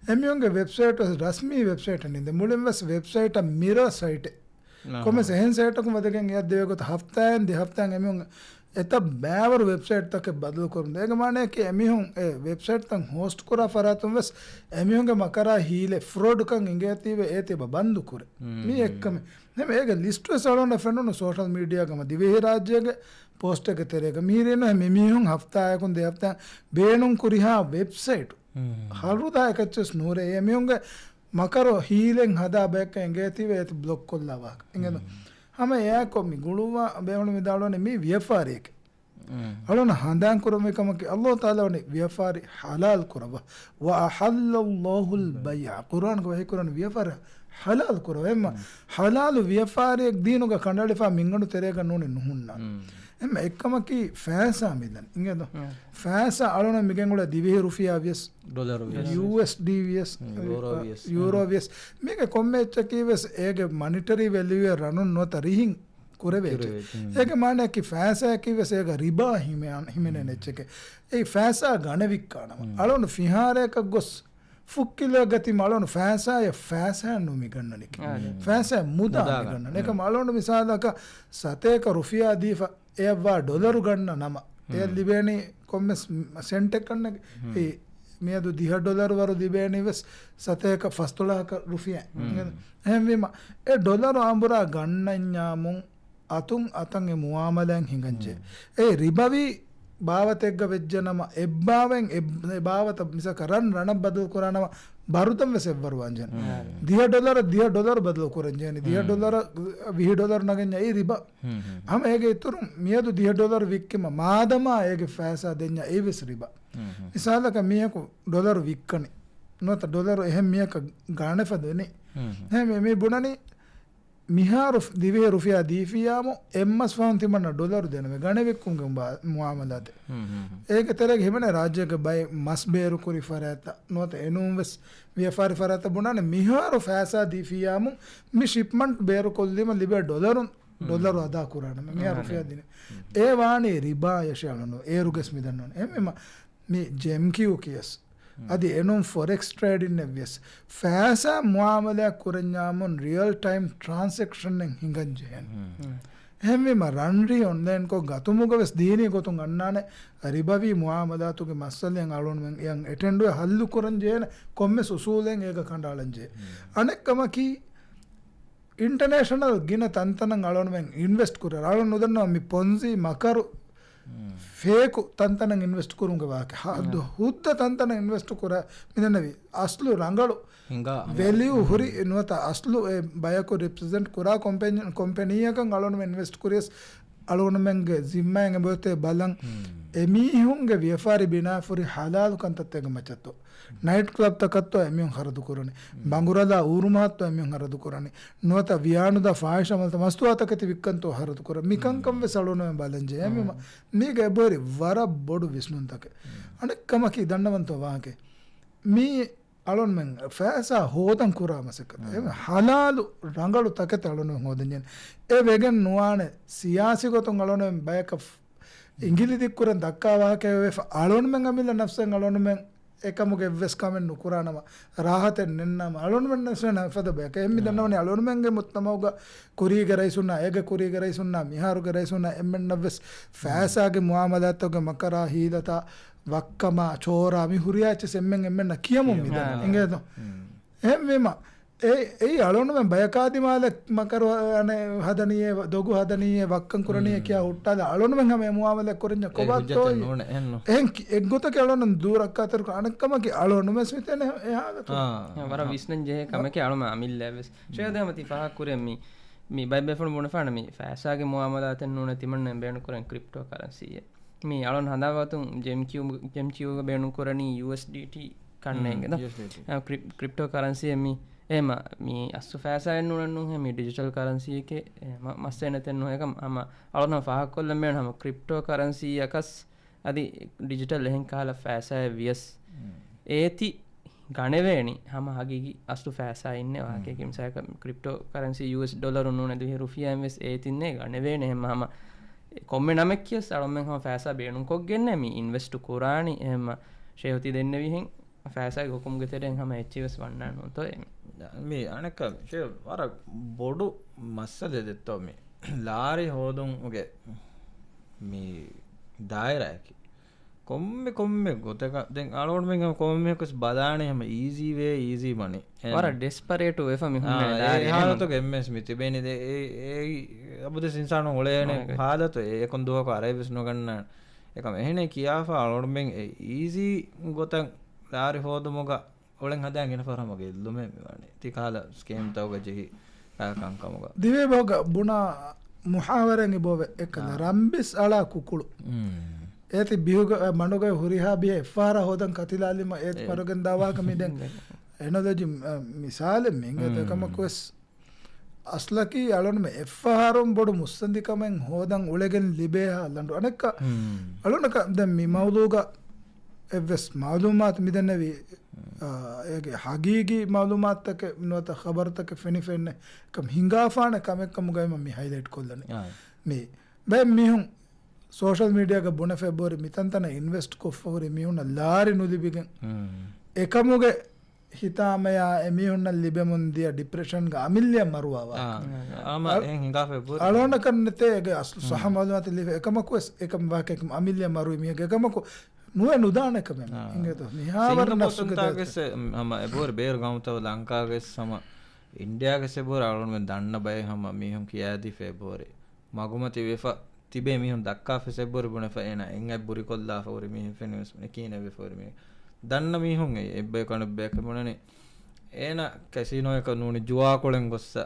އެމީހުންގެ ވެބްސައިޓް ވެސް ރަސްމީ ވެބްސައިޓެއް ނެތް. މުޅިން ވެސް ވެބްސައިޓަށް މިރަރ ސައިޓެއް. އަހަ. ކޮންމެސް އެހެން ސައިޓަކުން ވަދެގެން އެއަށް ދެވޭ ގޮތަށް ހަފްތާއިން ދެ ހަފްތާއިން އެމީހުން އެތައް ބައިވަރު ވެބްސައިޓްތަކެއް ބަދަލުކުރުން. އޭގެ މާނައަކީ އެމީހުން އެ ވެބްސައިޓްތައް ހޯސްޓް ކުރާ ފަރާތުން ވެސް އެމީހުންގެ މަކަރާ ހީލެއް ފްރޯޑްކަން އިނގޭތީވެ އޭތި އެބަ ބަންދު ކުރޭ. މީ އެއްކަމެއް. ނަމަ އޭގެ ލިސްޓް ވެސް އަޅުގަނޑަށް ފެނުނު ސޯޝަލް މީޑިއާގަ ހަމަ ދިވެހިރާއްޖޭގެ ޕޯސްޓެއްގެ ތެރޭގަ މިހިރީނު މި މީހުން ހަފްތާއަކުން ދެ ހަފްތާ ބޭނުން ކުރިހާ ވެބްސައިޓް ހަރުދާ އެކައްޗެސް ނޫރޭ. އެ މީހުންގެ މަކަރު ހީލެއް ހަދާ ބަޔަކަށް އެނގޭތީވެ އޭތި ބްލޮކް ކޮށްލާ ވާހަކަ. އިނގޭތޯ؟ ހަމަ އެއާއެކު މި ގުޅުއްވާ ބޭފުޅުން ވިދާޅުވަނީ މީ ވިޔަފާރިއެކޭ. އަޅުން ހަނދާން ކުރަންވީ ކަމަކީ، ﷲ ތަޢާލާ ވަނީ ވިޔަފާރި ޙަލާލް ކުރައްވާ. وَأَحَلَّ اللَّهُ الْبَيْعَ. ޤުރްއާނުގަ ވަޙީ ކުރަނީ ވިޔަފާރި ޙަލާލް ކުރައްވާ. އެހެންމަ ޙަލާލު ވިޔަފާރިއެއް ދީނުގަ ކަނޑައެޅިފަ މިންގަނޑު ތެރޭގަ ނޫނީ ނުހުންނާނެ. އެހެން އެއްކަމަކީ ފައިސާ މިދަން. އިނގޭތޯ؟ ފައިސާ އަޅުނަށް މިގެންގުޅޭ ދިވެހި ރުފިޔާ ވިޔަސް، ޑޮލަރު ވިޔަސް. ޔޫއެސްޑީ ވިޔަސް، ޔޫރޯ ވިޔަސް. ޔޫރޯ ވިޔަސް. މީގެ ކޮންމެ އެއްޗަކީ ވެސް އޭގެ މަނިޓަރީ ވެލިއުއެއް ރަނުން ނުވަތަ ރިހިން ކުރެވޭ އެއްޗެއް. ކުރެވޭ. އޭގެ މާނައަކީ ފައިސާއަކީ ވެސް އޭގަ ރިބާ ހިމެ-، ހިމެނޭނެ އެއްޗެކޭ. އެއީ ފައިސާ ގަނެވިއްކާނަމަ. އަޅުން ފިހާރައަކަށް ގޮސް ފުއްކިލަ ގަތި މަޅުނު ފައިސާއަށް ފައިސާއެއް ނުމިގަންނަނިކި. އާ، ނޫން. ފައިސާއެއް މުދާ މުދާ މިގަންނަން. އެކަމަ އަޅުން މިސާލަކަށް ސަތޭކަ ރުފިޔާ ދީފަ އެއަށްވާ ޑޮލަރު ގަންނަ ނަމަ، އެ ލިބޭނީ ކޮންމެސް ސެންޓެއް ގަންނަ. އެ މިއަދު ދިހަ ޑޮލަރު ވަރު ލިބޭނީ ވެސް ސަތޭކަ ފަސްދޮޅަހަކަށް ރުފިޔާ. އެހެންވީމަ، އެ ޑޮލަރު އަނބުރާ ގަންނަންޏާމުން އަތުން އަތަށް އެ މުއާމަލާތް ހިނގަންޖެ. އެ ރިބަވީ ބާވަތެއްގަ ވެއްޖެނަމަ، އެއްބާވަތް އެ ބާވަތަށް މިސާލަކަށް ރަން ރަނަށް ބަދަލު ކުރާނަމަ، ބަރުދަން ވެސް އެއްވަރު ވާންޖެ. ދިހަ ޑޮލަރަށް ދިހަ ޑޮލަރު ބަދަލު ކުރަންޖެ. ދިހަ ޑޮލަރަށް ވިހި ޑޮލަރު ނަގަންޏާ އެއީ ރިބާ. ހަމަ އޭގެ އިތުރުން މިއަދު ދިހަ ޑޮލަރު ވިއްކިމަ، މާދަމާ އޭގެ ފައިސާ ދެންޏާ އެއީ ވެސް ރިބާ. މިސާލަކަށް މީހަކު ޑޮލަރު ވިއްކަނީ. ނުވަތަ ޑޮލަރު އެހެން މީހަކަށް ގާނެފަ ދެނީ. ހެ، މި، މި ބުނަނީ މިހާރު ދިވެހި ރުފިޔާ ދީފިޔާމު އެއްމަސް ފަހުން ތިމަންނަ ޑޮލަރު ދެނެވޭ ގަނެވިއްކުމުގެ މުއާ-، މުއާމަލާތެއް. އޭގެ ތެރޭގަ ހިމެނޭ ރާއްޖޭގެ ބައެއް މަސް ބޭރުކުރި ފަރާތްތައް ނުވަތަ އެނޫން ވެސް ވިޔަފާރި ފަރާތްތައް ބުނާނެ މިހާރު ފައިސާ ދީފިޔާމު މި ޝިޕްމަންޓް ބޭރުކޮށްލީމަ ލިބޭ ޑޮލަރުން ޑޮލަރު އަދާ ކުރާނަމޭ. މިހާރު ރުފިޔާ ދިނީ. އެ ވާނީ ރިބާ ޔަށި އަޅުނު އޭރުގެސް މިދަންނޫން. އެހެންވީމަ މި ޖެމްކިޔޫ ކިޔަސް އަދި އެނޫން ފޮރެކްސް ޓްރޭޑިންއެއް ވިޔަސް ފައިސާ މުއާމަލާ ކުރަންޏާމުން ރިއަލް ޓައިމް ޓްރާންސެކްޝަންއެއް ހިނގަން ޖެހޭނެ. އެހެންވީމަ ރަންރީ އޮންލައިންކޮށް ގަތުމުގަ ވެސް ދީނީ ގޮތުން އަންނާނެ ރިބަވީ މުއާމަލާތުގެ މައްސަލައިން އަޅުންމެން އެއަށް އެޓެންޑުވެ ހައްލު ކުރަން ޖެހޭނެ ކޮންމެސް އުސޫލެއް އޭގަ ކަނޑައަޅަން ޖެހޭ. އަނެއް ކަމަކީ އިންޓަނޭޝަނަލް ގިނަ ތަންތަނަށް އަޅުންމެން އިންވެސްޓް ކުރޭ. އަޅުން ނުދަންނަވަ މި ޕޮންޒީ މަކަރު ފޭކު ތަންތަނަށް އިންވެސްޓް ކުރުމުގެ ވާހަކަ. ހަ-، ހުއްދަ ތަންތަނަށް އިންވެސްޓް ކުރާ މިދަންނަވީ އަސްލު ރަނގަޅު ވެލިއު ހުރި ނުވަތަ އަސްލު އެ ބަޔަކު ރެޕްރެޒެންޓް ކުރާ ކޮމްޕެނީ-، ކޮމްޕެނީއަކަށް އަޅުންމެން އިންވެސްޓް ކުރިޔަސް އަޅުގަނޑުމެންގެ ޒިންމާއިން އެބައޮތޭ ބަލަން، އެމީހުންގެ ވިޔަފާރި ބިނާ ފުރި ހަލާލު ކަންތައްތަކެއް މައްޗަށްތޯ؟ ނައިޓް ކްލަބްތަކަށްތޯ އެމީހުން ހަރަދު ކުރަނީ؟ ބަނގުރަލާ އޫރުމަހަށްތޯ އެމީހުން ހަރަދު ކުރަނީ؟ ނުވަތަ ވިޔާނުދާ ފާހިޝާ މަލްތަ މަސްތުވާތަކެތި ވިއްކަންތޯ ހަރަދު ކުރަނީ؟ މިކަންކަން ވެސް އަޅުނަމެން ބަލަން ޖެހޭ. މީގަ އެބަހުރި ވަރަށް ބޮޑު ވިސްނުންތަކެއް. އަނެއް ކަމަކީ ދަންނަވަންތޯ ވާހަކަ. މީ އަޅުންމެން ފައިސާ ހޯދަން ކުރާ މަސައްކަތެއް. އެ ހަލާލު ރަނގަޅު ތަކެތި އަޅުންމެން ހޯދަންޖެހޭނެ. އެ ވެގެން ނުވާނެ ސިޔާސީ ގޮތުން އަޅުންމެން ބަޔަކަށް އިނގިލި ދިއްކުރަން ދައްކާ ވާހަކައެއް ވެފަ އަޅުންމެން އަމިއްލަ ނަފްސަށް އަޅުންމެން އެކަމުގެ އެއްވެސް ކަމެއް ނުކުރާނަމަ، ރާހަތެއް ނެންނަމަ، އަޅުންމެން ނަފްސަށް ނަފްސަށް ބަޔަކަށް. އެހެން މި ދަންނަވަނީ އަޅުންމެންގެ މުޖްތަމަޢުގަ ކުރީގެ ރައީސުންނާ، އޭގެ ކުރީގެ ރައީސުންނާ، މިހާރުގެ ރައީސުންނާ އެންމެންނަށްވެސް ފައިސާގެ މުއާމަލާތުގެ މަކަރާ ހީލަތާ ވައްކަމާ، ޗޯރާ، މި ހުރިހާ އެއްޗެއް އެންމެން އެންމެންނަށް ކިޔަމުން މިދަނީ. އިނގޭތޯ؟ އެހެންވީމަ، އެ، އެއީ އަޅުންމެން ބަޔަކާ ދިމާލަށް މަކަރު އަނެއް ހަދަނީއޭ، ދޮގު ހަދަނީއޭ، ވައްކަން ކުރަނީއޭ ކިޔާ ހުއްޓާލާ އަޅުންމެން ހަމަ އެ މުއާމަލާތް ކުރަންޏާ ކޮބާތޯ؟ އެހެން ކި-، އެއްގޮތަކީ އަޅުން ދޫރައްކާތެރިކޮށް އަނެއް ކަމަކީ އަޅުންމެން ވެސް ހިތޭނެ އެ ހާލަތު. ވަރަށް ވިސްނަން ޖެހޭ ކަމެކޭ އަޅުންމެން އަމިއްލައަށް ވެސް. ޝޭޚް ހަމަ ތި ފާހަގަކުރޭ މި، މި ބައެއް ބޭފުޅުން ބުނެފާނެ މި ފައިސާގެ މުއާމަލާތެއް ނޫނޭ ތިމަންނަ ބޭނުން ކުރަން ކްރިޕްޓޯ ކަރަންސީއެއް. މި އަޅުން ހަނދާން ވާގޮތުން ޖެމްކިޔޫ، ޖެމްކިޔޫގަ ބޭނުން ކުރަނީ ޔޫއެސްޑީޓީ ކަންނޭނގެ ދޯ؟ އާ، ކްރިޕް-، ކްރިޕްޓޯ ކަރަންސީއެއް މި. އެހެމަ މި އަސްލު ފައިސާއެއް ނޫނެއް ނޫންހޭ މި ޑިޖިޓަލް ކަރަންސީއެކޭ، އެ މަ-، މައްސައެއް ނެތެއް ނޫން. އެކަމް ހަމަ އަޅުން ފާހަގަކޮށްލަން ބޭނުން ހަމަ ކްރިޕްޓޯ ކަރަންސީއަކަސް އަދި ޑިޖިޓަލް އެހެން ކަހަލަ ފައިސާއެއް ވިޔަސް، އޭތި ގަނެވޭނީ ހަމަ ހަގީގީ އަސްލު ފައިސާއިންނޭ ވާހަކައެކޭ. މިސާލަކަށް ކްރިޕްޓޯ ކަރަންސީ ޔޫއެސް ޑޮލަރު ނޫނޭ ދިވެހި ރުފިޔާއިން ވެސް އޭތިންނޭ ގަނެވޭނެ ހަމަ، ހަމަ ކޮންމެ ނަމެއް ކިޔަސް އަޅުމެން ހަމަ ފައިސާ ބޭނުންކޮށްގެންނޭ މި އިންވެސްޓު ކުރާނީ. އެހެމަ ޝޭހުތީ ދެންނެވިހެން ފައިސާގެ ހުކުމްގެ ތެރެއިން ހަމަ އެއްޗެއް ވެސް ވަންނާނެ ނޫންތޯ އެ މި. މި އަނެއްކާ ޝޭ ވަރަށް ބޮޑު މައްސަލައެއް ދެއްތޯ މި ލާރި ހޯދުމުގެ މި ދާއިރާއަކީ. ކޮންމެ ކޮންމެ ގޮތަކަށް ދެން އަޅުގަނޑުމެން ކޮންމެ ކުސް ބަލާނެ ހަމަ އީޒީ ވޭ، އީޒީ މަނީ. ވަރަށް ޑެސްޕަރޭޓު ވެފަ މި ހުންނަނީ ދާއިރާ އެހެން. ހާލަތުގަ އެންމެސް މި ތިބޭނީ ދެ އެ، އެ، އަބަދުވެސް އިންސާނުން އުޅޭނެ ހާލަތު އެ އެކުން ދުވަހަކު އަރައި ވެސް ނުގަންނާނެ. އެކަމް އެހެނެއް ކިޔާފަ އަޅުގަނޑުމެން އެ އީޒީ ގޮތަށް ލާރި ހޯދުމުގަ އުޅެން ހަދާން ގިނަ ފަހަރު ހަމަ ގެއްލުމެއް މިވާނެ. ތި ކަހަލަ ސްކޭމްތަކުގަ ޖެހި ކަންކަމުގަ. ދިވެހިބަހުގަ ބުނާ މުހާވަރައިން އިބޯވެ އެއްކަލަ ރަންބިސް އަޅާ ކުކުޅު. އޭތި ބިހުގަ، އަ، މަނޑުގައި ހުރިހާ ބިހެއް އެއްފަހަރާ ހޯދަން ކަތިލާލީމަ އޭތި އެ. ފަރުގެން ދާވާކަ މި ދެން. އެނޮލޮޖި، އަ، މިސާލެއް މިނގޭ ދެކަމަކު ވެސް އަސްލަކީ އަޅުންމެ އެއްފަހަރުން ބޮޑު މުއްސަނދިކަމެއް ހޯދަން އުޅެގެން ލިބޭހާ ލަނޑު. އަނެއްކަ، ހުން. އަޅުނަކަށް ދެން މި މައުލޫގަ އެއްވެސް މައުލޫމާތު މިދެންނެވީ، އާ، އޭގެ ހަގީގީ މައުލޫމާތުތަކެއް ނުވަތަ ޚަބަރުތަކެއް ފެނިފެންނެ ކަމަށް ހިނގާފާނެ ކަމެއް ކަމުގައި މަ މި ހައިލައިޓް ކޮށްލަނީ. އާ. މި ބައެއް މީހުން ސޯޝަލް މީޑިއާގަ ބުނެފަ އެބަހުރި މިތަންތަނަށް އިންވެސްޓް ކޮށްފަ ހުރި މީހުންނަށް ލާރި ނުލިބިގެން، ހުން. އެކަމުގެ ހިތާމަޔާ އެމީހުންނަށް ލިބެމުން ދިޔަ ޑިޕްރެޝަންގަ އަމިއްލައަށް މަރުވާ ވާހަކަ. އާ، އާ، އަޅު-، އެހެން ހިނގާފަ އެބަހުރި. އަޅުގަނޑަކަށް ނެތޭ އޭގެ އަސްލު ހުން. ސަހަ މައުލޫމާތެއް ލިބެ އެކަމަކު ވެސް އެކަމަކު ވާހަކައެއް އަމިއްލައަށް މަރުވި މީހެއްގެ އެކަމަކު ނުވެ ނުދާނެ ކަމެއް އާ. އިނގޭތޯ. މިހާވަރު ސިންގަޕޯ ނަފްސުގެ ތަންތާގެސް ހަމަ އެބަހުރި ބޭރު ގައުމުތައް ލަންކާގެސް ހަމަ އިންޑިއާގެސް އެބަހުރި އަޅުގަނޑުމެން ދަންނަ ބައެއް ހަމަ މީހުން ކިޔާދީފަ އެބަހުރި. މަގުމަތި ވެފަ ތިބޭ މީހުން ދައްކާފަ އެބަހުރި ބުނެފަ އޭނަ އެންއަތް ބުރިކޮށްލާފަ ހުރި މީހެއް ފެނިވެސް ނެކީނެ ވެފަ ހުރި މީހެއް. ދަންނަ މީހުން އެ އެއްބަޔަކު އަނެއްބަޔަކަށް ބުނަނީ އޭނަ ކެސީނޯއަކަށް ނޫނީ ޖުވާކޮޅެއް ގޮއްސަ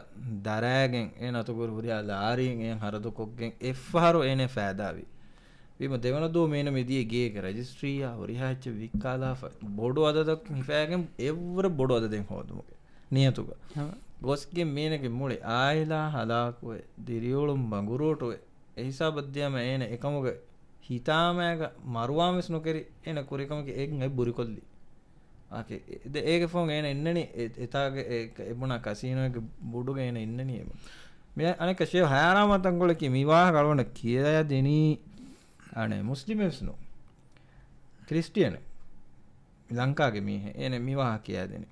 ދަރާގެން އޭނަ އަތުގަ ހުރިހާ ލާރީން އޭނަ ހަރަދުކޮށްގެން އެއްފަހަރު އޭނަ ފައިދާވި. ވީމަ ދެވަނަ ދުވަހު މީނަ މިދިޔަ ގޭގެ ރަޖިސްޓްރީއާ ހުރިހާ އެއްޗެއް ވިއްކާލާފަ ބޮޑު އަދަދަކުން ހިފައިގެން އެއްވަރަށް ބޮޑު އަދަދެއް ހޯދުމުގެ ނިޔަތުގަ ހަމަ. ގޮސްގެން މީނަގެ މުޅި އާއިލާ ހަލާކުވެ، ދިރިއުޅުން ބަނގުރޫޓުވެ، އެހިސާބަށް ދިޔަމަ އޭނަ އެކަމުގެ ހިތާމައިގަ މަރުވާން ވެސް ނުކެރި، އޭނަ ކުރިކަމަކީ އެއް އެއް ބުރިކޮށްލި. އާކެ، އެ-، ދެ-، އޭގެ ފަހުން އޭނަ އިންނަނީ އެ-، އެތާގެ އެ-، އެބުނާ ކަސީނޯގެ ބޮޑުގަ އޭނަ އިންނަނީ. މި އަނެއްކަ ޝޭހް ހައިރާންވާ ތަންކޮޅަކީ މި ވާހަކަ އަޅުގަނޑަށް ކިޔައިދިނީ އަނެއް މުސްލިމެއް ވެސް ނޫން. ކްރިސްޓިއަނެއް. ލަންކާގެ މީހެއް. އޭނަ މި ވާހަކަ ކިޔައިދިނީ.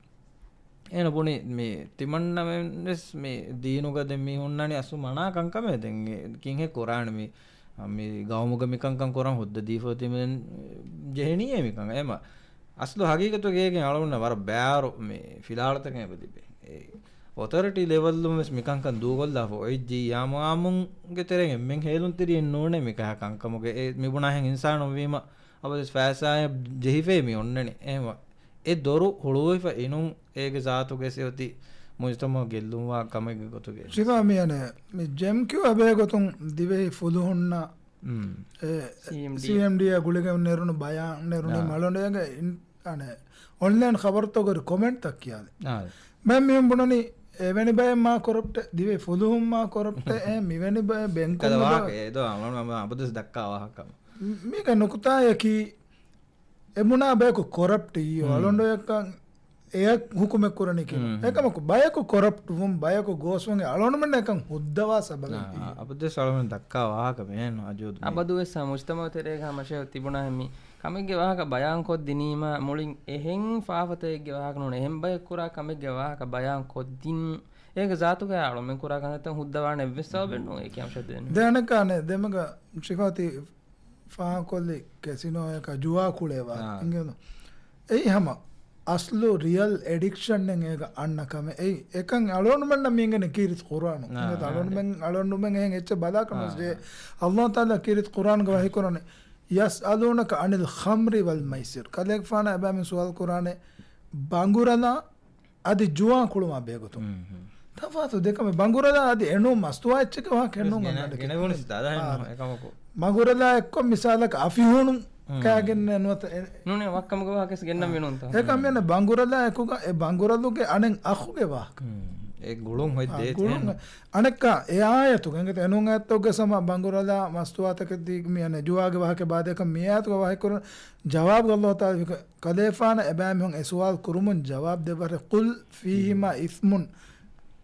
އޭނަ ބުނި މި ތިމަންނަމެން ވެސް މި ދީނުގަ ދެން މި ހުންނަނީ އަސްލު މަނާ ކަންކަމެއް ދެން ކިހެއް ކުރާނެ މި، މި ގައުމުގަ މި ކަންކަން ކުރަން ހުއްދަ ދީފަ ތިމަން ޖެހެނީއޭ މިކަން. އެމަ އަސްލު ހަގީގަތުގަ އޭގެން އަޅުގަނޑަށް ވަރަށް ބާރު މި ފިލާޅުތަކެއް އެބަ ލިބޭ. އެ އޮތޯރިޓީ ލެވެލްއުން ވެސް މި ކަންކަން ދޫކޮށްލާފަ އޮތް ޖީ އާމު އާމުންގެ ތެރޭގަ އެންމެން ހޭލުންތެރިއެއް ނޫނޭ މި ކަހަ ކަންކަމުގެ. އެ މި ބުނާހެން އިންސާނުން ވީމަ އަބަދުވެސް ފައިސާއަށް ޖެހިފައި މި އޮންނަނީ. އެހެންވެ އެ ދޮރު ހުޅުވިފަ އިނުން އޭގެ ޒާތުގައި އޮތީ މުޖުތަމަޢު ގެއްލުންވާ ކަމެއްގެ ގޮތުގައި. ޝިފާ މި އަނެއް މި ޖެމްކިއު އެބޭގޮތުން ދިވެހި ފުލުހުންނަށް މް. އެ، ސީއެމްޑީ. ސީއެމްޑީއާ ގުޅިގެން ނެރުނު ބަޔާން ނެރުނީ އާ. މަޅޮނޑޭގެ އިން-، އަނެ، އޮންލައިން ޚަބަރުތަކުގެ ކޮމެންޓްތައް ކިޔާލި. އާ. ބައެއް މީހުން ބުނަނީ، އެވެނި ބައެއް މާ ކޮރަޕްޓެއް، ދިވެ ފުލުހުން މާ ކޮރަޕްޓެއް، އެ މިވެނި ބައެއް ބެންކުން ކަލަ ބަ-، ވާހަކަ، އެ ދޯ، އަޅުގަނޑު މަ-، އަބަދުވެސް ދައްކާ ވާހަކަ. މީގެ ނުކުތާޔަކީ، އެ ބުނާ ބަޔަކު ކޮރަޕްޓް އިއްޔޯ، މް. އަޅުގަނޑު އެކަން އެއަށް ހުކުމެއް ކުރަނީ ކިހިނެއް؟ މް. އެކަމަކު ބަޔަކު ކޮރަޕްޓް ވުން، ބަޔަކު ގޯސްވުން އަޅުގަނޑުމެންނަށް އެކަން ހުއްދަވާ ސަބަބެއް އާ، އިއްޔެ. އަބަދުވެސް އަޅުގަނޑު ދައްކާ ވާހަކަ މިހެން އަޖޫދު މީ. އަބަދުވެސް މުޖުތަމަޢު ތެރޭގަ ހަމަ ޝޭހް ތިބުނާ ހެން މި ކަމެއްގެ ވާހަކަ ބަޔާން ކޮށްދިނީމަ މުޅިން އެހެން ފާފަތައެއްގެ ވާހަކަ ނޫން. އެހެން ބަޔަކު ކުރާ ކަމެއްގެ ވާހަކަ ބަޔާން ކޮށްދިން. އޭގެ ޒާތުގައި އަޅުމެން ކުރާ ކަންތައް ހުއްދަވާނެ އެއްވެސް ސަބަބެއް ނޫން. އެކި ހަމަ ޝޭހް ދެން. ދެނެކާނެ ދެމަގަ ޝިފާތި ފާހަގަކޮށްލި ކެސިނޯއަކަށް ޖުވާ ކުޅޭ ވާހަކަ. އާ. އިނގޭނު. އެއީ ހަމަ އަސްލު ރިއަލް އެޑިކްޝަންއެއް އޭގަ އަންނަ ކަމެއް. އެއީ އެކަން އަޅުގަނޑުމެންނަށް މީގެން ކީރިތި ޤުރްއާނު. އާ. އިނގޭތަ؟ އާ. އަޅުގަނޑުމެން، އަޅުގަނޑުމެން އެހެން އެއްޗެއް ބަލާކަށް އާ. ނުވެސް ޖެހޭ. އައްލާހު ތަޢާލާ ކީރިތި ޤުރްއާންގަ ވަޙީ ކުރަނީ، "يسألونك عن الخمر والميسر." ކަލޭގެފާނާ އެބައިމީހުން ސުވާލު ކުރާނެ ބަނގުރަލާ އަދި ޖުވާ ކުޅުމާ ބެހޭގޮތުން. މް، މް. ތަފާތު ދެކަމެއް. ބަނގުރަލާ އަދި އެނޫން މަސްތުވާ އެއްޗެއްގެ ވާހަކަ އެނޫން ގެނެ-، އަންނަ ގެނެވުނު ސިދާ އާ. އެކަމަކު. ބަނގުރަލާ އެއްކޮށް މިސާލަކަށް އަފިހޫނު މް. ކާގެން ނުވަތަ އެ-، ނޫނޭ ވައްކަމުގެ ވާހަކަ ގެންނަން އާ. މިނޫންތަ؟ އެކަމް މިއަންނަ ބަނގުރަލާ އެކުގަ އެ ބަނގުރަލުގެ އަނެއް އަޚުގެ ވާހަކަ. މް. އެ ގުޅުން އާ، ހޮތް ދޭތެ ގުޅުން. އަނެއްކާ އެ އާޔަތުގެ އެނޫން އާޔަތުގެ ސަމާ ބަނގުރަލާ މަސްތުވާތަކެއް ދީ މިއަންނަ ޖުވާގެ ވާހަކަ ބާދޭކަން މިއާޔަތުގަ ވާހަކަ ކުރުން ޖަވާބުގަ އައްލާހު ތަޢާލާ ކަލޭފާނަށް އެބައިމީހުން އެ ސުވާލު ކުރުމުން ޖަވާބު ދެއްވާށޭ، "قل فيهما إثم."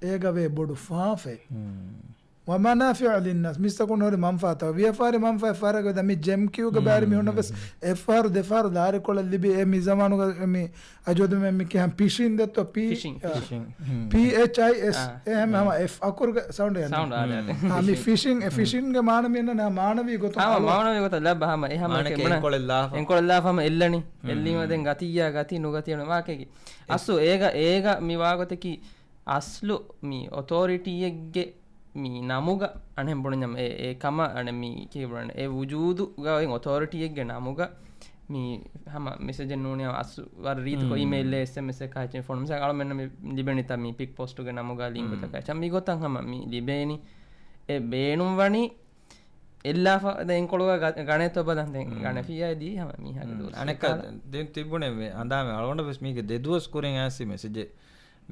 އޭގަ ވޭ ބޮޑު ފާފައެއް. މް. "ومنافع للناس." މީސްތަކުން ހުރި މަންފާތައް. ވިޔަފާރި މަންފާ އެއްފަހަރަކަށް ވެދާ މި ޖެމްކިއުގެ ބާރި މީހުންނަށް ވެސް މް. އެއްފަހަރު ދެފަހަރު ލާރިކޮޅެއް ލިބި. އެ މި ޒަމާނުގަ މި އަޖޯދުމެ މި ކިހާ ޕިޝިން ދެއްތޯ؟ ޕީ، ފިޝިން، އާ، ފިޝިން. ހް. ޕީ އެޗް އައި އެސް. އާ. އެހެން ހަމަ އެފް އަކުރުގެ ސައުންޑް އެއް ސައުންޑް އާދެ. އާ، މި ފިޝިން، އެ ފިޝިންގެ މާނަ މިއަންނަ މާނަވީ ގޮތުން އާ، އަޅުވާ. މާނަވީ ގޮތަށް ލައްބަ ހަމަ އެ ހަމަ މާނަ އެކެ ބުނަ އެންކޮޅެއް ލާފަ. އެންކޮޅެއް ލާފަ ހަމަ އެއްލަނީ. އެއްލީމަ ދެން ގަތިއްޔާ ގަތި ނުގަތި އަނެ ވާކެގި. އަސްލު އޭގަ، އޭގަ މި ވާގޮތަކީ އަސްލު މި އޮތޯރިޓީއެއްގެ މި ނަމުގަ އަނެއް ބުނަންޏަމ އެ، އެ ކަމަށް އަނެއް މި ކީ ބުނަން އެ ވުޖޫދުގަ އޮތް އޮތޯރިޓީއެއްގެ ނަމުގަ މި ހަމަ މެސެޖެއް ނޫނިއްޔާ އަސް ވަރަށް ރީތިކޮށް މް. އީމެއިލް އެސްއެމްއެސް އެއް ކާއެއްޗެއް ފޯނު މިސާލަށް އަޅުމެންނަށް މި ލިބެނީތާ މި ޕިކް ޕޯސްޓުގެ ނަމުގަ ލިންކުތަކާ މް. އެއްޗެއް މި ގޮތަށް ހަމަ މި ލިބޭނީ. އެ ބޭނުން ވަނީ އެއްލާފަ ދެ އެންކޮޅުގަ ގަ-، ގަނެތޯ ބަލަން ދެން މް. ގަނެފިއްޔާ ދީ ހަމަ މީހާގެ މް. ދުވަސް އަނެއްކާ ކާލަ. ދެން ތިއްބުނެ މި ހަނދާންވެ އަޅުގަނޑަށް ވެސް މީގެ ދެ ދުވަސް ކުރިން އައިސް މެސެޖެއް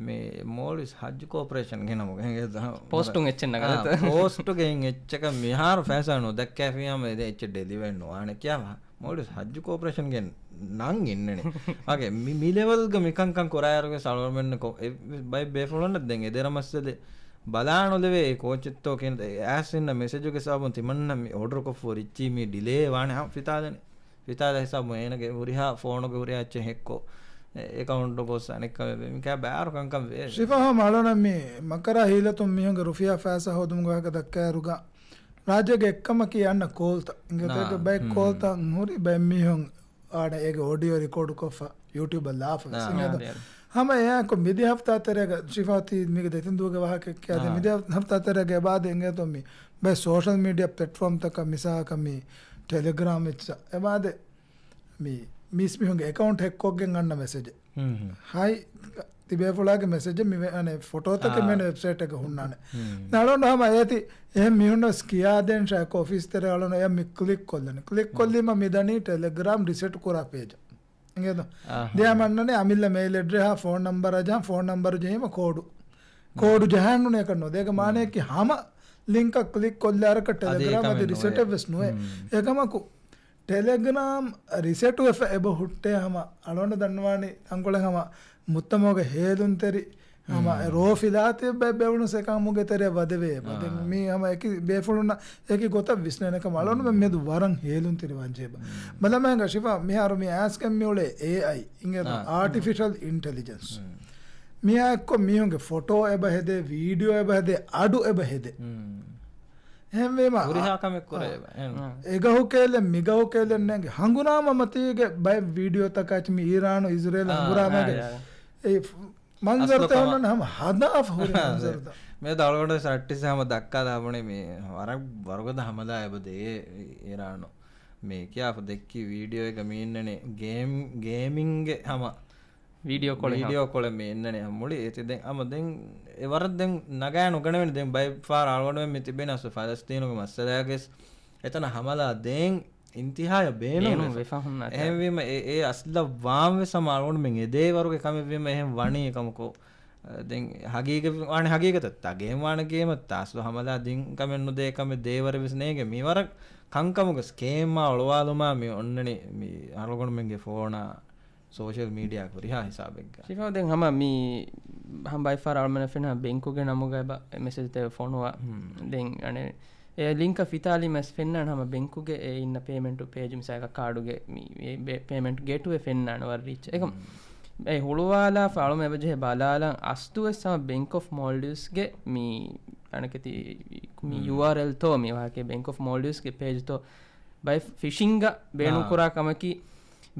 މި މޯލްޑިވްސް ހައްޖު ކޯޕަރޭޝަންގެ ނަމުގަ ހިނގޭތޯ؟ ޕޯސްޓުން އެއްޗެއް ނަގާލަތަ؟ ޕޯސްޓުގެ އިން އެއްޗަކަށް މިހާރު ފައިސާ ނުދައްކާފިއްޔާމަ އެއްޗެއް ޑެލިވަރ ނުވާނެ ކިޔާފަ. މޯލްޑިވްސް ހައްޖު ކޯޕަރޭޝަންގެ ނަން އިންނަނީ. އާގެ މި، މި ލެވެލްގަ މިކަންކަން ކުރާއިރުގެ އަޅުގަނޑުމެންނަކު ބައެއް ބޭފުޅުންނަށް ދެން އެދެރަ މައްސަލެ ބަލާނުލެވޭ އެ ކޯޗެއްތޯ ކިން އެ އައިސް އިންނަ މެސެޖުގެ ސަބަބުން ތިމަންނަ މި އޯޑަރުކޮށްފަ ރިއްޗީ މި ޑިލޭ ވާނެ ހަ ފިތާލަނީ. ފިތާލަ ހިސާބު އޭނަގެ ހުރިހާ ފޯނުގެ ހުރިހާ އެއްޗެއް ހެއްކޮށް، އެ، އެކައުންޓު ގޮސް އަނެއްކަމެއް ވެ. މިކާ ބާރު ކަންކަން ވޭ. ޝިފާ ހަމަ އަޅުނަށް މި މަކަރާ ހީލަތުން މީހުންގެ ރުފިޔާ ފައިސާ ހޯދުމުގެ ވާހަކަ ދައްކާއިރުގަ، ރާއްޖޭގެ އެއްކަމަކީ އަންނަ ކޯލްތައް. އިނގޭތޯ؟ އާ. އޭގެ ބައެއް ކޯލްތައް ހުރި ބައެއް މީހުން އާނ އޭގެ އޮޑިއޯ ރިކޯޑުކޮށްފަ ޔޫޓިއުބަށް ލާފަ ވެސް. އާ. އިނގޭތޯ؟ އާ. ހަމަ އެއާއެކު މިދި ހަފްތާ ތެރޭގަ ޝިފާ ތީ މީގެ ދެތިން ދުވަހުގެ ވާހަކައެއް ކިޔާދޭ. އާ. މިދި ހަފް-، ހަފްތާ ތެރޭގަ އެބާދެ އިނގޭތޯ މި ބައެއް ސޯޝަލް މީޑިއާ ޕްލެޓްފޯމްތަކަށް މިސާލަކަށް މި ޓެލެގްރާމް އެއްޗަށް އެބާދެ މި މީސްމީހުންގެ އެކައުންޓް ހެކްކޮށްގެން އަންނަ މެސެޖެއް. ހަމަ. ހައި، ތިބޭފުޅާގެ މެސެޖެއް މި ވެ-، އަނެއް ފޮޓޯތަކެއް އާ. މި ވެބްސައިޓްގަ ހުންނާނެ. ހުން. އަޅުގަނޑު ހަމަ އޭތި އެހެން މީހުންނަށް ވެސް ކިޔާދޭން ޝާއިކް އޮފީސް ތެރޭ އަޅުގަނޑު އެ މި ކްލިކް ކޮށްލަނީ. ކްލިކް ކޮށްލީމަ މި ދަނީ ޓެލެގްރާމް ރިސެޓް ކުރާ ޕޭޖަށް. އިނގޭތޯ؟ އަހަ. ދެ ހަމަ އަންނަނީ އަމިއްލަ މެއިލް އެޑްރެސް ހާ ފޯން ނަމްބަރަށް ޖަހާ ފޯން ނަމްބަރު ޖެހީމަ ކޯޑު. ކޯޑު ޖަހާން ނޫނޭ ކަން ނޯ. ދޭގެ މާނަޔަކީ ހަމަ ލިންކަށް ކްލިކް ކޮށްލާއިރަކަށް އަދި ޓެލެގްރާމް އަދި އެކަމެއް ނުވޭ. ރިސެޓެއް ވެސް ނުވޭ. ހުން. އެކަމަކު ޓެލެގްރާމް ރިސެޓުވެފަ އެބަ ހުއްޓޭ ހަމަ އަޅުގަނޑު ދަންނަވާނީ ތަންކޮޅެއް ހަމަ މުއްތަމައުގެ ހޭލުންތެރި ހަމަ ރޯފިލާތެއް ބެ-، ބެވުނު ސެކާމުގެ ތެރެއަށް ވަދެވޭ. އާ. ދެން މީ ހަމަ އެކި ބޭފުޅުންނަށް އެކި ގޮތަށް ވިސްނޭނެ ކަމަށް އަޅުގަނޑުމެން މިއަދު ވަރަށް ހޭލުންތެރިވާން ޖެހޭ. ބަލަމާއިނގ ޝިފާ މިހާރު މި އައިސްގެން މިއުޅޭ އޭއައި އިނގޭތޯ އާ. އާޓިފިޝަލް އިންޓެލިޖެންސް. މިއާ އެއްކޮށް މީހުންގެ ފޮޓޯ އެބަ ހެދޭ، ވީޑިއޯ އެބަ ހެދޭ، އަޑު އެބަ ހެދޭ. އެހެންވީމަ، ހުރިހާ ކަމެއް ކުރޭ އާ. އެބަ. އެގަހު ކޭލެއް މިގަހު ކޭލެއް ނޭނގެ ހަނގުރާމަ މަތީގެ ބައެއް ވީޑިއޯތަކާ މި އީރާނު އިޒްރޭލް އާ، ހަނގުރާމައިގެ އާ، އާ. އެ މަންޒަރުތައް އަސްލު ހަމަ ހަންނަން ހަމަ ހަދާފަ ހުރި މަންޒަރުތައް. މިއަދު އަޅުގަނޑު ސައްޓިސް ހަމަ ދައްކާލާ ބުނި މި ވަރަށް ވަރުގަދަ ހަމަލާ އެބަ ދޭ އީރާނު. މި ކިޔާފަ ދެއްކި ވީޑިއޯއެއްގަ މި އިންނަނީ ގޭމް، ގޭމިންގެ ހަމަ ވީޑިއޯ ކޮޅެއް ވީޑިއޯ ކޮޅެއް މި އިންނަނީ މުޅި އޭތި ދެން ހަމަ ދެން އެ ވަރަށް ދެން ނަގާ ނުގަނެވެނި ދެން ބައެއް ފާރ އަޅުގަނޑުމެން މި ތިބެން އަސް ފަލަސްތީނުގެ މައްސަލާގެސް އެތަނަށް ހަމަލާ ދޭން އިންތިހާޔަށް ބޭނުން ބޭނުން ވެފަ. ވެފަ ހުންނާތާ. އެހެންވީމަ އެ، އެ އަސްލަށް ވާން ވެސް ހަމަ އަޅުގަނޑުމެން އެދޭ ވަރުގެ ކަމެއްވީމަ އެހެން ވަނީ ކަމަކު. ދެން ހަގީގަތް ވާނެ ހަގީގަތަށް ތާ ގޭމް ވާނެ ގޭމަށް ތާ އަސްލު ހަމަލާ ދިން ކަމެއް ނުދޭ ކަމެއް ދޭ ވަރެއް ވެސް ނޭނގެ. މި ވަރަށް ކަންކަމުގެ ސްކޭމާ އޮޅުވާލުމާ މި އޮންނަނީ މި އަޅުގަނޑުމެންގެ ފޯނާ ސޯޝަލް މީޑިއާ ހުރިހާ ހިސާބެއްގަ. ޝިފާ ދެން ހަމަ މި ހަމަ ބައެއް ފަހަރު އަޅުމެންނަށް ފެންނަ ބެންކުގެ ނަމުގަ އެބަ މެސެޖްތައް ފޮނުވާ. ހުން. ދެން އަނެއް އެ ލިންކަށް ފިތާލީމަސް ފެންނާނެ ހަމަ ބެންކުގެ އެ އިންނަ ޕޭމެންޓު ޕޭޖު މިސާލަކަށް ކާޑުގެ މި އެ ބެ-، ޕޭމެންޓް ގޭޓްވޭ ފެންނާނެ ވަރަށް ރީއްޗަށް. އެކަމް ހުން. އެ ހުޅުވާލާފަ އަޅުމެ އެބަޖެހޭ ބަލާލަން އަސްލުވެސް ހަމަ ބެންކް އޮފް މޯލްޑިވްސްގެ މި އަނެކެތި މި ހުން. ޔޫއާރްއެލްތޯ މި ވާހަކަ ބެންކް އޮފް މޯލްޑިވްސްގެ ޕޭޖްތޯ ބައެއް ފިޝިންގ ބޭނުން އާ. ކުރާ ކަމަކީ،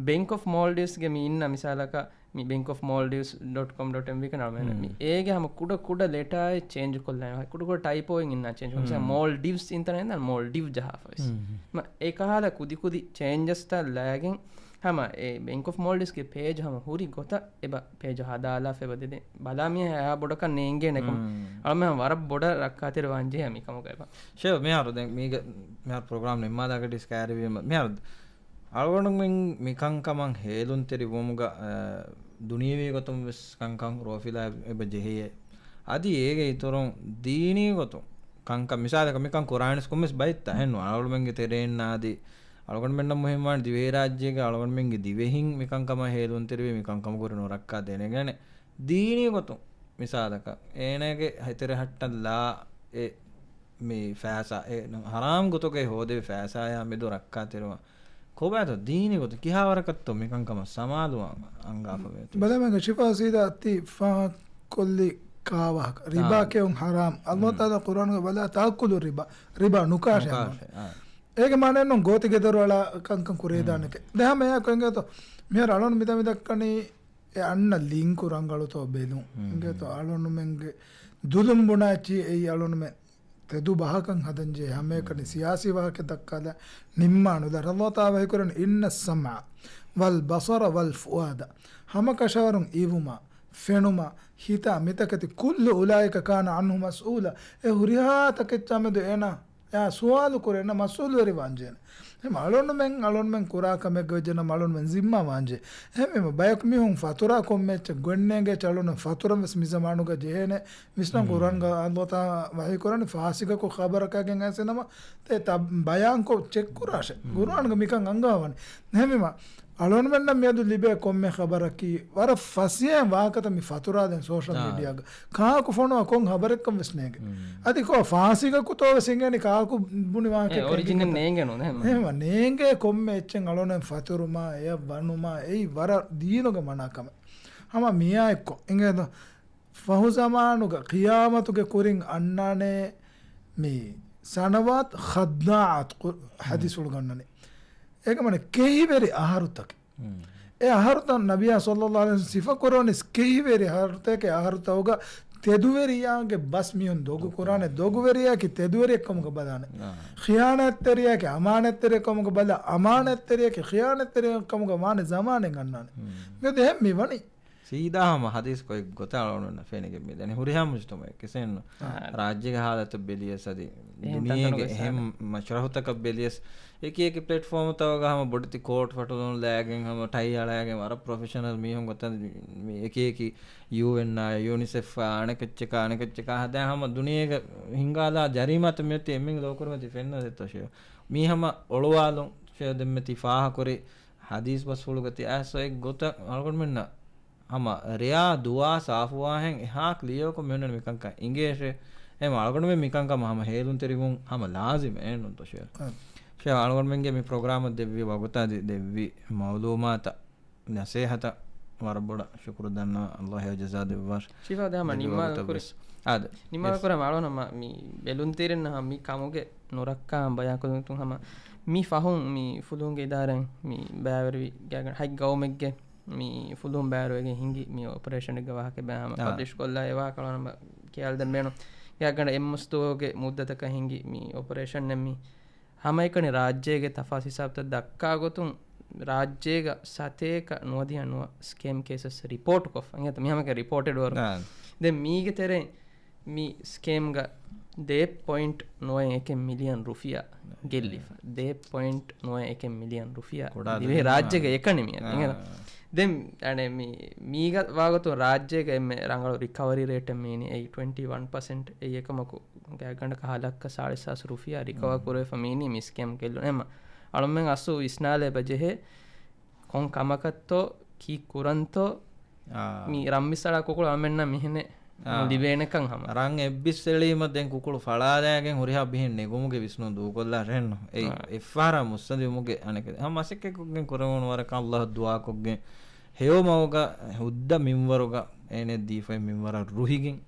ބެންކް އޮފް މޯލްޑިވްސްގެ މި އިންނަ މިސާލަކަށް މި ބެންކް އޮފް މޯލްޑިވްސް ޑޮޓް ކޮމް ޑޮޓް އެމްވީ ކަން އަޅުމެން ހުން. މި އޭގެ ހަމަ ކުޑަ ކުޑަ ލެޓާއެއް ޗޭންޖް ކޮށްލާނެ. ކުޑަ ކުޑަ ޓައިޕޯއިން އިންނާ ޗޭންޖް ކޮށް. މިސާލަށް ހުން. މޯލްޑިވްސް އިންތަނެއް އިންނާނެ މޯލްޑިވް ޖަހާފަ ވެސް. ހުން. މަ އެކަހަލަ ކުދި ކުދި ޗޭންޖަސްތައް ލައިގެން ހަމަ އެ ބެންކް އޮފް މޯލްޑިވްސްގެ ޕޭޖް ހަމަ ހުރި ގޮތަށް އެބަ ޕޭޖް ހަދާލާފަ އެބަ ދެދެން. ބަލާ މި އެހާ ބޮޑަކަށް ނޭނގޭނެ ކަމަށް. ހުން. އަޅުމެން ވަރަށް ބޮޑަށް ރައްކާތެރިވާން ޖެހޭ މިކަމުގަ އެބަ. ޝެވް، މިހާރު ދެން މީގެ، މިހާރު ޕްރޮގްރާމް ނިންމާލާގަޑި ސްކައިރިވީމަ، މިހާރު އަޅުގަނޑުމެން މިކަންކަމަށް ހޭލުންތެރިވުމުގަ، އަ، ދުނިޔެވީ ގޮތުން ވެސް ކަންކަން ރޯފިލާ އެބަ ޖެހެޔޭ. އަދި އޭގެ އިތުރުން ދީނީ ގޮތުން ކަންކަން، މިސާލަކަށް މިކަން ކުރާނެސް ކޮންމެސް ބައެއް ތަހެއްނު އަޅުގަނޑުމެންގެ ތެރޭންނާ އަދި އަޅުގަނޑުމެންނަށް މުހިންމުވާނެ ދިވެހިރާއްޖޭގަ އަޅުގަނޑުމެންގެ ދިވެހިން މިކަންކަމަށް ހޭލުންތެރިވެ މިކަންކަމުގަ ނުރައްކާ ދެނެގަނެ. ދީނީ ގޮތުން މިސާލަކަށް އޭނާގެ ހެތެރެ ހައްޓަށް ލާ އެ މި ފައިސާ އެ ހަރާމް ގޮތުގައި ހޯދެވި ފައިސާޔާ މެދު ރައްކާތެރިވާ ކޮބާތޯ ދީނީ ގޮތުން ކިހާވަރަކަށްތޯ މިކަންކަމަށް ސަމާލުވާން އަންގާފަވޭތޯ؟ ބަލަމެންގެ ޝިފާ ސީދާ ތި ފާހަކޮށްލި ކާވާހަކަ ރިބާ އާ. ކެއުން ހަރާމް. އަލްލާހު ތާލާ ޤުރްއާނުގަ ވަލާ ތައުކުލު ރިބާ، ރިބާ ނުކާށޭ. ނުކާށޭ، އާ. އޭގެ މާނައެއްނު ގޯތިގެދޮރު އަޅާ ކަންކަން ކުރެވިދާނެކެ. ދެ ހަމަ އެއާ ކޮ އިނގޭތޯ؟ މިހާރު އަޅުން މިދަ މިދައްކަނީ އެ އަންނަ ލިންކު ރަނގަޅުތޯ ބެލުން. އިނގޭތޯ އަޅުނުމެންގެ ދުލުން ބުނާ އެއްޗި އެއީ އަޅުނުމެން ތެދު ބަހަކަށް ހަދަންޖެހޭ ހަމައެކަނި ސިޔާސީ ވާހަކަ ދައްކާލާ ނިންމާނުލާ. އަލްލާހު ތާލާ ވަޙީކުރަން، إِنَّ السَّمْعَ وَالْبَصَرَ وَالْفُؤَادَ، ހަމަކަށަވަރުން އިވުމާ، ފެނުމާ، ހިތާ މިތަކެތި، كُلُّ أُولَٰئِكَ كَانَ عَنْهُ مَسْئُولًا. އެ ހުރިހާ ތަކެއްޗާ މެދު އޭނާ އެ ސުވާލު ކުރޭނަ މަސްއޫލުވެރި ވާންޖޭނެ. އެހެން އަޅުންމެން، އަޅުންމެން ކުރާ ކަމެއްގަ ވެއްޖެނަމަ އަޅުންމެން ޒިންމާ ވާންޖޭ. އެހެންވީމަ ބަޔަކު މީހުން ފަތުރާ ކޮންމެ އެއްޗެއް ގޮތްނޭނގޭ އެއްޗެއް އަޅުންމެން ފަތުރަން ވެސް މި ޒަމާނުގަ ޖެހޭނެ. ވިސްނަން މް. ޤުރްއާންގަ އަﷲ ތާ ވަޙީ ކުރަނީ ފާސިގަކު ޚަބަރަކާގެން އައިސްނަމަ ތޭ ތަ-، ބަޔާންކޮށް ޗެކް ކުރާށެ. މް. ޤުރްއާންގަ މިކަން އަންގާވަނީ. އެހެންވީމަ އަޅުންމެންނަށް މިއަދު ލިބޭ ކޮންމެ ޚަބަރަކީ ވަރަށް ފަސޭހައިން ވާހަކަތައް މި ފަތުރާދޭން ސޯޝަލް އާ. މީޑިއާގަ. ކާކު ފޮނުވާ ކޮން ޚަބަރެއްކަން ވެސް ނޭނގެ. މް. އަދި ކޯ ފާސިގަކުތޯ ވެސް އިނގޭނީ ކާކު ބުނި އެ ވާހަކައެއް އޮރިޖިނަލް ކެނޑިގެން ނޭނގެނު ނޭ. އެހެންވީމަ ނޭނގޭ ކޮންމެ އެއްޗެއް އަޅުން ފަތުރުމާ، އެޔަށް ވަނުމާ، އެއީ ވަރަށް ދީނުގެ މަނާ ކަމެއް. ހަމަ މިއާއެއްކޮށް އިނގޭތޯ. ފަހު ޒަމާނުގަ ޤިޔާމަތުގެ ކުރިން އަންނާނެ މި ސަނަވާތު ޚައްދާޢާތު ޤު-، މް. ޙަދީޘްފުޅު ގަންނަނީ. އޭގަ މާނަ ކެހިވެރި އަހަރުތަކެއް. މް. އެ އަހަރުތައް ނަބިއްޔާ ޞައްލައްލާހު ޢަލައިހި ވަސައްލަމަ ސިފަކުރަނީ ކެހިވެރި އަހަރުތަކެއް، އަހަރުތަކުގަ ތެދުވެރިޔާގެ ބަސް މީހުން ދޮގު ކުރާނެ، ދޮގުވެރިޔާއަކީ ތެދުވެރިއެއްކަމުގަ ބަލާނެ. އާ. ޚިޔާނާތްތެރިޔާއަކީ އަމާނާތްތެރިއެއްކަމުގަ ބަލާ، އަމާނާތްތެރިޔާއަކީ ޚިޔާނާތްތެރިއެއްކަމުގަ ވާނެ ޒަމާނެއް އަންނާނެ. މް. މިއަދު އެހެން މި ވަނީ. ސީދާ ހަމަ ޙަދީޘް ކޮއެއް ގޮތަށް އަޅުގަނޑުމެންނަށް ފެނިގެން މިދަނީ. ހުރިހާ މުޖުތަމަޢެއް ކިސެން އާ. ރާއްޖޭގެ ހާލަތަށް ބެލިޔަސް އަދި އެހެން ދުނިޔޭގެ ތަންތަނުގެ އެހެން ސާދަ. މަޝްރަޙުތަކަށް ބެލިޔަސް އެކި އެކި ޕްލެޓްފޯމުތަކުގަ ހަމަ ބޮޑެތި ކޯޓް ފަޓުލުން ލައިގެން ހަމަ ޓައި އަޅައިގެން ވަރަށް ޕްރޮފެޝަނަލް މީހުން ގޮތަށް މި އެކި އެކި ޔޫއެންއާ، ޔޫނިސެފްއާ، އަނެކެއްޗަކާ، އަނެކެއްޗަކާ ހަދާ ހަމަ ދުނިޔޭގަ ހިނގާލާ ޖަރީމާތައް މިއޮތީ އެންމެންގެ ލޯކުރިމަތި ފެންނަ ދެއްތޯ ޝޭ. މީ ހަމަ އޮޅުވާލުން ޝޭ ދެންމެ ތި ފާހަ ކުރި ޙަދީޘް ބަސްފުޅުގަ ތި އައިސް އޮތް ގޮތަށް އަޅުގަނޑުމެންނަށް ހަމަ ރެޔާ ދުވާ ސާފުވާހެން އެހާ ކްލިއަރކޮށް މިއޮންނަނީ މިކަންކަން އިނގޭށޭ. އެހެން އަޅުގަނޑުމެން މިކަންކަމަށް ހަމަ ހޭލުންތެރިވުން ހަމަ ލާޒިމް އެއްނުންތޯ ޝޭ. އަ. ޝޭ އަޅުގަނޑުމެންގެ މި ޕްރޮގްރާމަށް ދެއްވި ވަގުތާ ދި-، ދެއްވި މަޢުލޫމާތަށް ނަސޭހަތަށް ވަރަށް ބޮޑަށް ޝުކުރު ދަންނަވަން. ﷲ ހެޔޮ ޖަޒާ ދެއްވާށި. ޝިފާ ދެ ހަމަ ދެއްވި ނިންމާލު ވަގުތަށް ކުރި. ވެސް. އާދެ. ނިންމާލު ޔެސް. ކުރަމަ އަޅުނަމަ މި ބެލުންތެރިންނަށް މި ކަމުގެ ނުރައްކާ ބަޔާންކޮށްދިނުމަށް ހަމަ މި ފަހުން މި ފުލުހުންގެ އިދާރާއިން މި ބައިވެރިވި ގާތްގަނޑަ ހަތް ގައުމެއްގެ މި ފުލުހުން ބައިވެރިވެގެން ހިނގި މި އޮޕަރޭޝަނެއްގެ ވާހަކަ ބައި ހަމަ އާ. ޕަބްލިޝް ކޮށްލާ އެ ވާހަކަ އަޅުނަމަ ކިޔާލަދެން ބޭނުން. ގާތްގަނޑަ އެއްމަސް ދުވަހުގެ މުއްދަތަކަށް ހިނގި މި އޮޕަރޭޝަން މި ހަމައެކަނި ރާއްޖޭގެ ތަފާސް ހިސާބުތައް ދައްކާ ގޮތުން، ރާއްޖޭގަ ސަތޭކަ ނުވަދިހަ ނުވަ ސްކޭމް ކޭސަސް ރިޕޯޓްކޮށްފަ. އިނގޭތަ މި ހަމައެކަނި ރިޕޯޓެޑް ވަރު. އާ. ދެން މީގެ ތެރެއިން މި ސްކޭމްގަ ދޭއް ޕޮއިންޓް ނުވައެއް އެކެއް މިލިއަން ރުފިޔާ ގެއްލިފަ. ދޭއް ޕޮއިންޓް ނުވައެއް އެކެއް މިލިއަން ރުފިޔާ ކުޑަ ދިވެހި އަދަދެއް ރާއްޖޭގަ ނޫން. އެކަނި މިއަދު. އާ. އިނގޭތަ؟ ދެން އަނެ މި، މީގަ ވާގޮތުން ރާއްޖޭގަ އެންމެ ރަނގަޅު ރިކަވަރީ ރޭޓެއް މީނީ އެއީ ޓްވެންޓީ ވަން ޕަސެންޓް. އެއީ އެކަމަކު ގާތްގަނޑަކަށް ހަ ލައްކަ ސާޅީސް ހާސް ރުފިޔާ ރިކަވަރ ކުރެވިފަ މީނީ މި ސްކޭމް ގެއްލުން. އެމަ އަޅުމެން އަސްލު ވިސްނާލެވޭ ބަޖެހޭ ކޮން ކަމަކަށްތޯ ކީއް ކުރަންތޯ އާ. މި ރަން ބިސްއަޅާ ކުކުޅު އަޅުމެންނަށް މިހެނެއް އާ. ލިބޭނެކަން ހަމަ. ރަން އެއްބިސްއެޅީމަ ދެން ކުކުޅު ފަޅާލައިގެން ހުރިހާ ބިހެއް ނެގުމުގެ ވިސްނުން ދޫކޮށްލާށޭންނު. އެއީ އާ. އެއްފަހަރާ މުއްސަނދިވުމުގެ އަނެކެ ހަމަ މަސައްކަތްކޮށްގެން ކުރެވުނު ވަރަކަށް ﷲ ދުޢާކޮށްގެން ހެޔޮ މަގުގަ ހުއްދަ މިންވަރުގަ އޭނެ ދީފައި މިންވަރަށް ރުހިގެން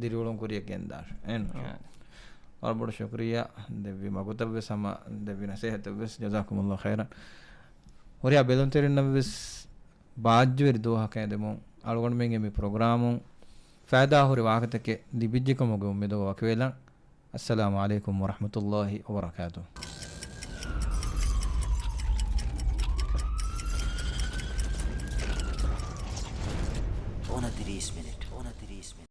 ދިރިއުޅުން ކުރިޔަށް ގެންދާށޭ. އެން. އާ. ވަރަށް ބޮޑަށް ޝުކުރިއްޔާ ދެއްވި މަގުތައްވެސް ހަމަ ދެއްވި ނަސޭހަތަށްވެސް. ޖަޒާކުމުﷲ ޚައިރަން. ހުރިހާ ބެލުންތެރިންނަށްވެސް ބާއްޖަވެރި ދުވަހަކަށް އެދެމުން އަޅުގަނޑުމެންގެ މި ޕްރޮގްރާމުން ފައިދާހުރި ވާހަކަތަކެއް ލިބިއްޖެކަމުގެ އުއްމީދުގަ ވަކިވެލަން. އައްސަލާމު ޢަލައިކުމް ވަރަޙްމަތުﷲ ވަބަރަކާތުހު. އޮނަތިރީސް މިނިޓް. އޮނަތިރީސް މިނިޓް.